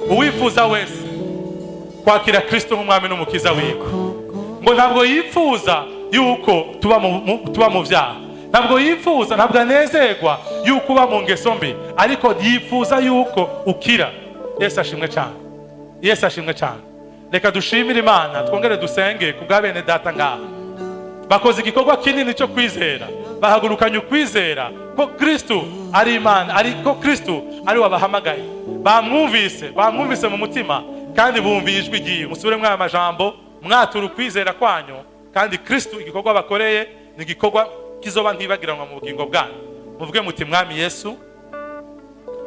uwifuza wese kwakira Kristo nk'umwami n'umukiza wiwe, ngo ntabwo yifuza yuko tuba mu byaha. Ntabwo yifuza, ntabwo anezerwa yuko uba mu ngeso mbi, ariko yifuza yuko ukira. Yesu ashimwe cyane, Yesu ashimwe cyane. Reka dushimire Imana, twongere dusenge ku bwa bene data ngaha bakoze igikorwa kinini cyo kwizera, bahagurukanye ukwizera ko Kristu ari Imana, ariko Kristu ari wabahamagaye. Bamwumvise, bamwumvise mu mutima kandi bumviye ijwi ryiwe. Musubire muri aya majambo, mwatura ukwizera kwanyu, kandi Kristu igikorwa bakoreye ni igikorwa kizoba ntibagiranwa mu bugingo bwanyu. Muvuge muti: "Mwami Yesu,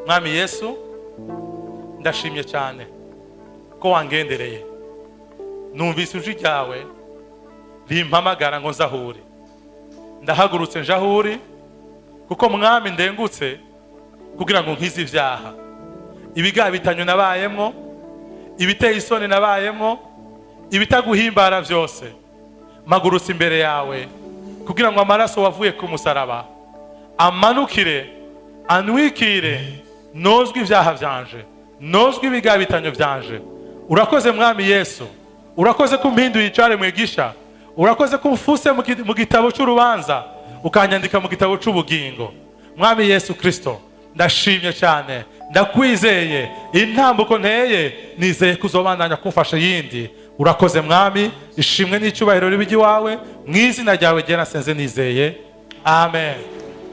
Mwami Yesu, ndashimye cyane ko wangendereye. Numvise ijwi ryawe rimpamagara ngo nzahure. Ndahagurutse nje aho uri, kuko Mwami ndengutse kugira ngo nkize ibyaha, ibigabitanyo nabayemwo, ibiteye isoni nabayemwo, ibitaguhimbara byose. Mpagurutse imbere yawe kugira ngo amaraso wavuye ku musaraba amanukire, anwikire, nozwe ibyaha byanje, nozwe ibigabitanyo byanje. Urakoze Mwami Yesu, urakoze ko umpinduye icaremwe gisha, urakoze ko umfuse mu gitabo cy'urubanza ukanyandika mu gitabo cy'ubugingo. Mwami Yesu Kristo, ndashimye cyane, ndakwizeye. Intambuko nteye, nizeye ko uzobandanya kumfasha yindi. Urakoze Mwami, ishimwe n'icyubahiro ribe iwawe. Mu izina ryawe ryera nasenze nizeye, amen."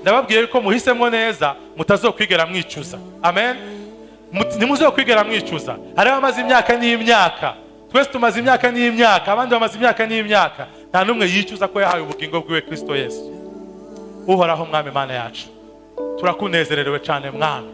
Ndababwiye ko muhisemo neza, mutazokwigera mwicuza. Amen. Ntimuzokwigera mwicuza. Hariho abamaze imyaka n'imyaka, twese tumaze imyaka n'imyaka, abandi bamaze imyaka n'imyaka, nta n'umwe yicuza ko yahaye ubugingo bwiwe Kristo Yesu. Uhoraho Mwami Mana yacu, turakunezererewe cyane Mwami,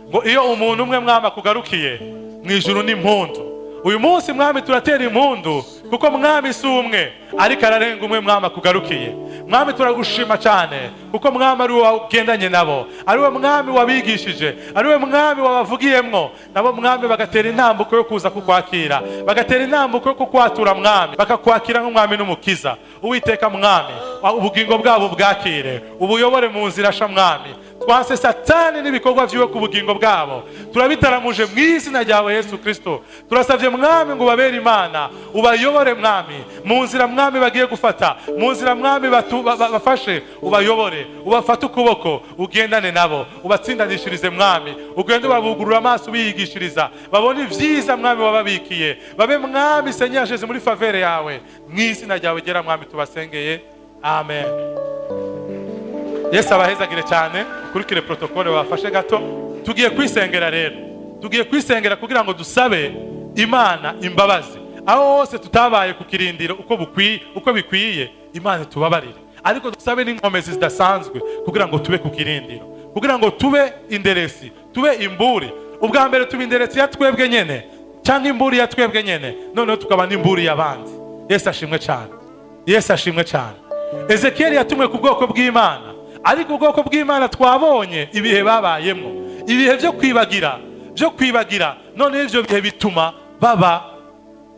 ngo iyo umuntu umwe, Mwami, akugarukiye, mu ijuru n'impundu. Uyu munsi Mwami turatera impundu, kuko Mwami si umwe, ariko ararenga umwe, Mwami, akugarukiye. Mwami, turagushima cyane, kuko Mwami ari wowe wagendanye nabo, ari we Mwami wabigishije, ari we Mwami wabavugiyemwo, nabo Mwami bagatera intambuko yo kuza kukwakira, bagatera intambuko yo kukwatura Mwami, bakakwakira nk'umwami n'umukiza. Uwiteka Mwami, ubugingo bwabo bwakire, ubuyobore mu nzira sha. Mwami, twanse Satani n'ibikorwa vyiwe ku bugingo bwabo, turabitaramuje mu izina ryawe Yesu Kristo. Turasabye Mwami ngo ubabere Imana, ubayobore Mwami mu nzira Mwami bagiye gufata, mu nzira Mwami bafashe, ubayobore, ubafate ukuboko, ugendane nabo, ubatsindanishirize Mwami, ugende ubabugurura amaso, ubiyigishiriza, babone ibyiza Mwami wababikiye, babe Mwami Seigneur Jésus muri faveur yawe. Mu izina ryawe gera Mwami tubasengeye, amen. Yesu abahezagire cyane. Ukurikire protocole bafashe gato. Tugiye kwisengera rero, tugiye kwisengera kugira ngo dusabe Imana imbabazi aho hose tutabaye ku kirindiro uko bukwiye, uko bikwiye. Imana itubabarire, ariko dusabe n'inkomezi zidasanzwe kugira ngo tube ku kirindiro, kugira ngo tube inderesi, tube imburi. Ubwa mbere tuba inderesi ya twebwe nyene cyangwa imburi ya twebwe nyene, noneho tukaba n'imburi y'abandi. Yesu ashimwe cyane, Yesu ashimwe cyane. Ezekiyeli yatumwe ku bwoko bw'Imana, ariko ubwoko bw'Imana twabonye ibihe babayemo, ibihe byo kwibagira, byo kwibagira. Noneho ibyo bihe bituma baba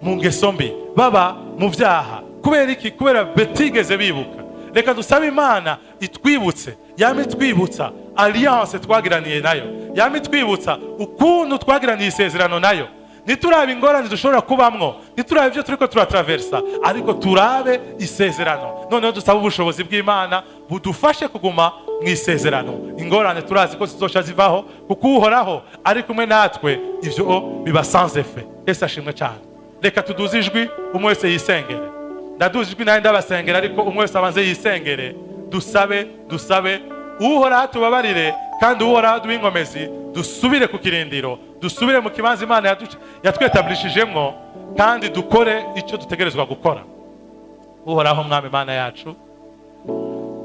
mu ngeso mbi, baba mu byaha. Kubera iki? Kubera batigeze bibuka. Reka dusabe Imana itwibutse, yama itwibutsa alliance twagiraniye nayo, yama itwibutsa ukuntu twagiraniye isezerano nayo. Ntiturabe ingorane dushobora kubamwo, ntiturabe ibyo turiko turatraversa, ariko turabe isezerano. Noneho dusabe ubushobozi bw'Imana budufashe kuguma mu isezerano. Ingorane turazi ko zizosha zivaho, kuko Uhoraho ari kumwe natwe, ivyo biba sans effet. Yesu ashimwe cyane. Reka tuduze ijwi, umwe wese yisengere. Ndaduze ijwi nawe ndabasengera, ariko umwe wese abanze yisengere. Dusabe, dusabe Uhoraho atubabarire, kandi Uhoraho aduhe inkomezi, dusubire ku kirindiro, dusubire mu kibanza Imana yatwetabulishijemwo, kandi dukore icyo dutegerezwa gukora. Uhoraho Mwami Imana yacu,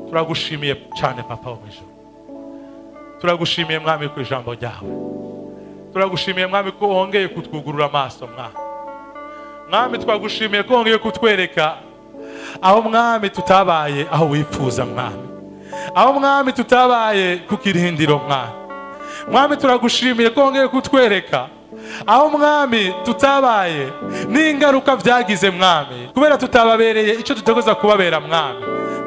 turagushimiye cyane. Papa wo mu ijuru, turagushimiye Mwami ku ijambo ryawe. Turagushimiye Mwami ko wongeye kutwugurura amaso. Mwami, Mwami, twagushimiye ko wongeye kutwereka aho Mwami tutabaye aho wifuza, Mwami, aho Mwami tutabaye ku kirindiro. Mwami, Mwami, turagushimiye ko wongeye kutwereka aho Mwami tutabaye n'ingaruka byagize, Mwami, kubera tutababereye icyo dutegereza kubabera. Mwami,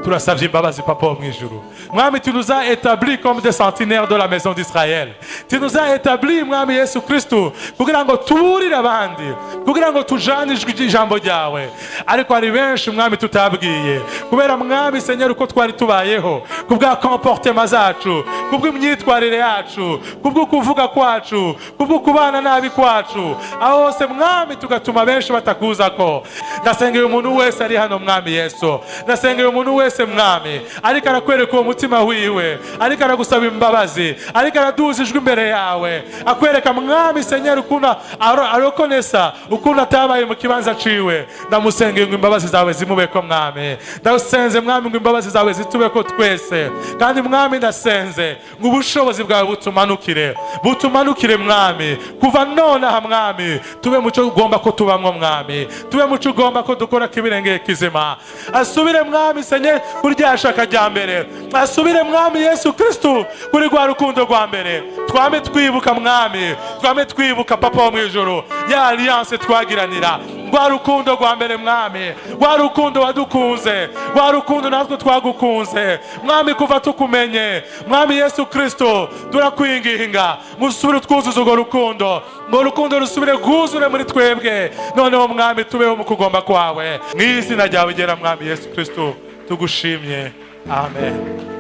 Turasavye imbabazi, Papa wo mw'ijuru. Mwami, tu nous as établis comme des sentinelles de la maison d'Israël. Tu nous as établis, Mwami Yesu Kristu, kugira ngo tuburire abandi, kugira ngo tujane ijwi ry'ijambo ryawe. Ariko hari benshi, Mwami, tutabwiye kubera, Mwami Senyeri, uko twari tubayeho, kubwa comportement zacu, kubw'imyitwarire yacu, kubw'ukuvuga kwacu, kubw'ukubana nabi kwacu, aho hose, Mwami, tugatuma benshi batakuzako. Ndasengeye umuntu wese ari hano, Mwami Yesu. Ndasengeye umuntu wese, Mwami, ariko arakwereka uwo mutima wiwe, ariko aragusaba imbabazi, ariko araduza ijwi imbere yawe, akwereka, Mwami Senyeri, ukuntu arokonesa ukuntu atabaye mu kibanza ciwe. Ndamusengeye ngo imbabazi zawe zimubeko, Mwami. Ndasenze, Mwami, ngo imbabazi zawe zitubeko twese. Kandi, Mwami, ndasenze ngo ubushobozi bwawe butumanukire, butumanukire, Mwami. Kuva nonaha, Mwami, tube muco ugomba ko tubamwo. Mwami, tube muco ugomba ko dukora kibirengeye kizima. Asubire, Mwami Senye, kuri rya shaka rya mbere. Asubire, Mwami Yesu Kristu, kuri rwa rukundo rwa mbere. Twame twibuka, Mwami, twame twibuka, Papa wo mu ijuru, ya alliance twagiranira, rwa rukundo rwa mbere, Mwami, rwa rukundo wadukunze, rwa rukundo natwe twagukunze, Mwami, kuva tukumenye. Mwami Yesu Kristo, turakwinginga musubire twuzuze urwo rukundo, ngo urukundo rusubire rwuzure muri twebwe. Noneho, Mwami, tubeho mu kugomba kwawe. Mu izina ryawe ryera, Mwami Yesu Kristo, tugushimye. Amen.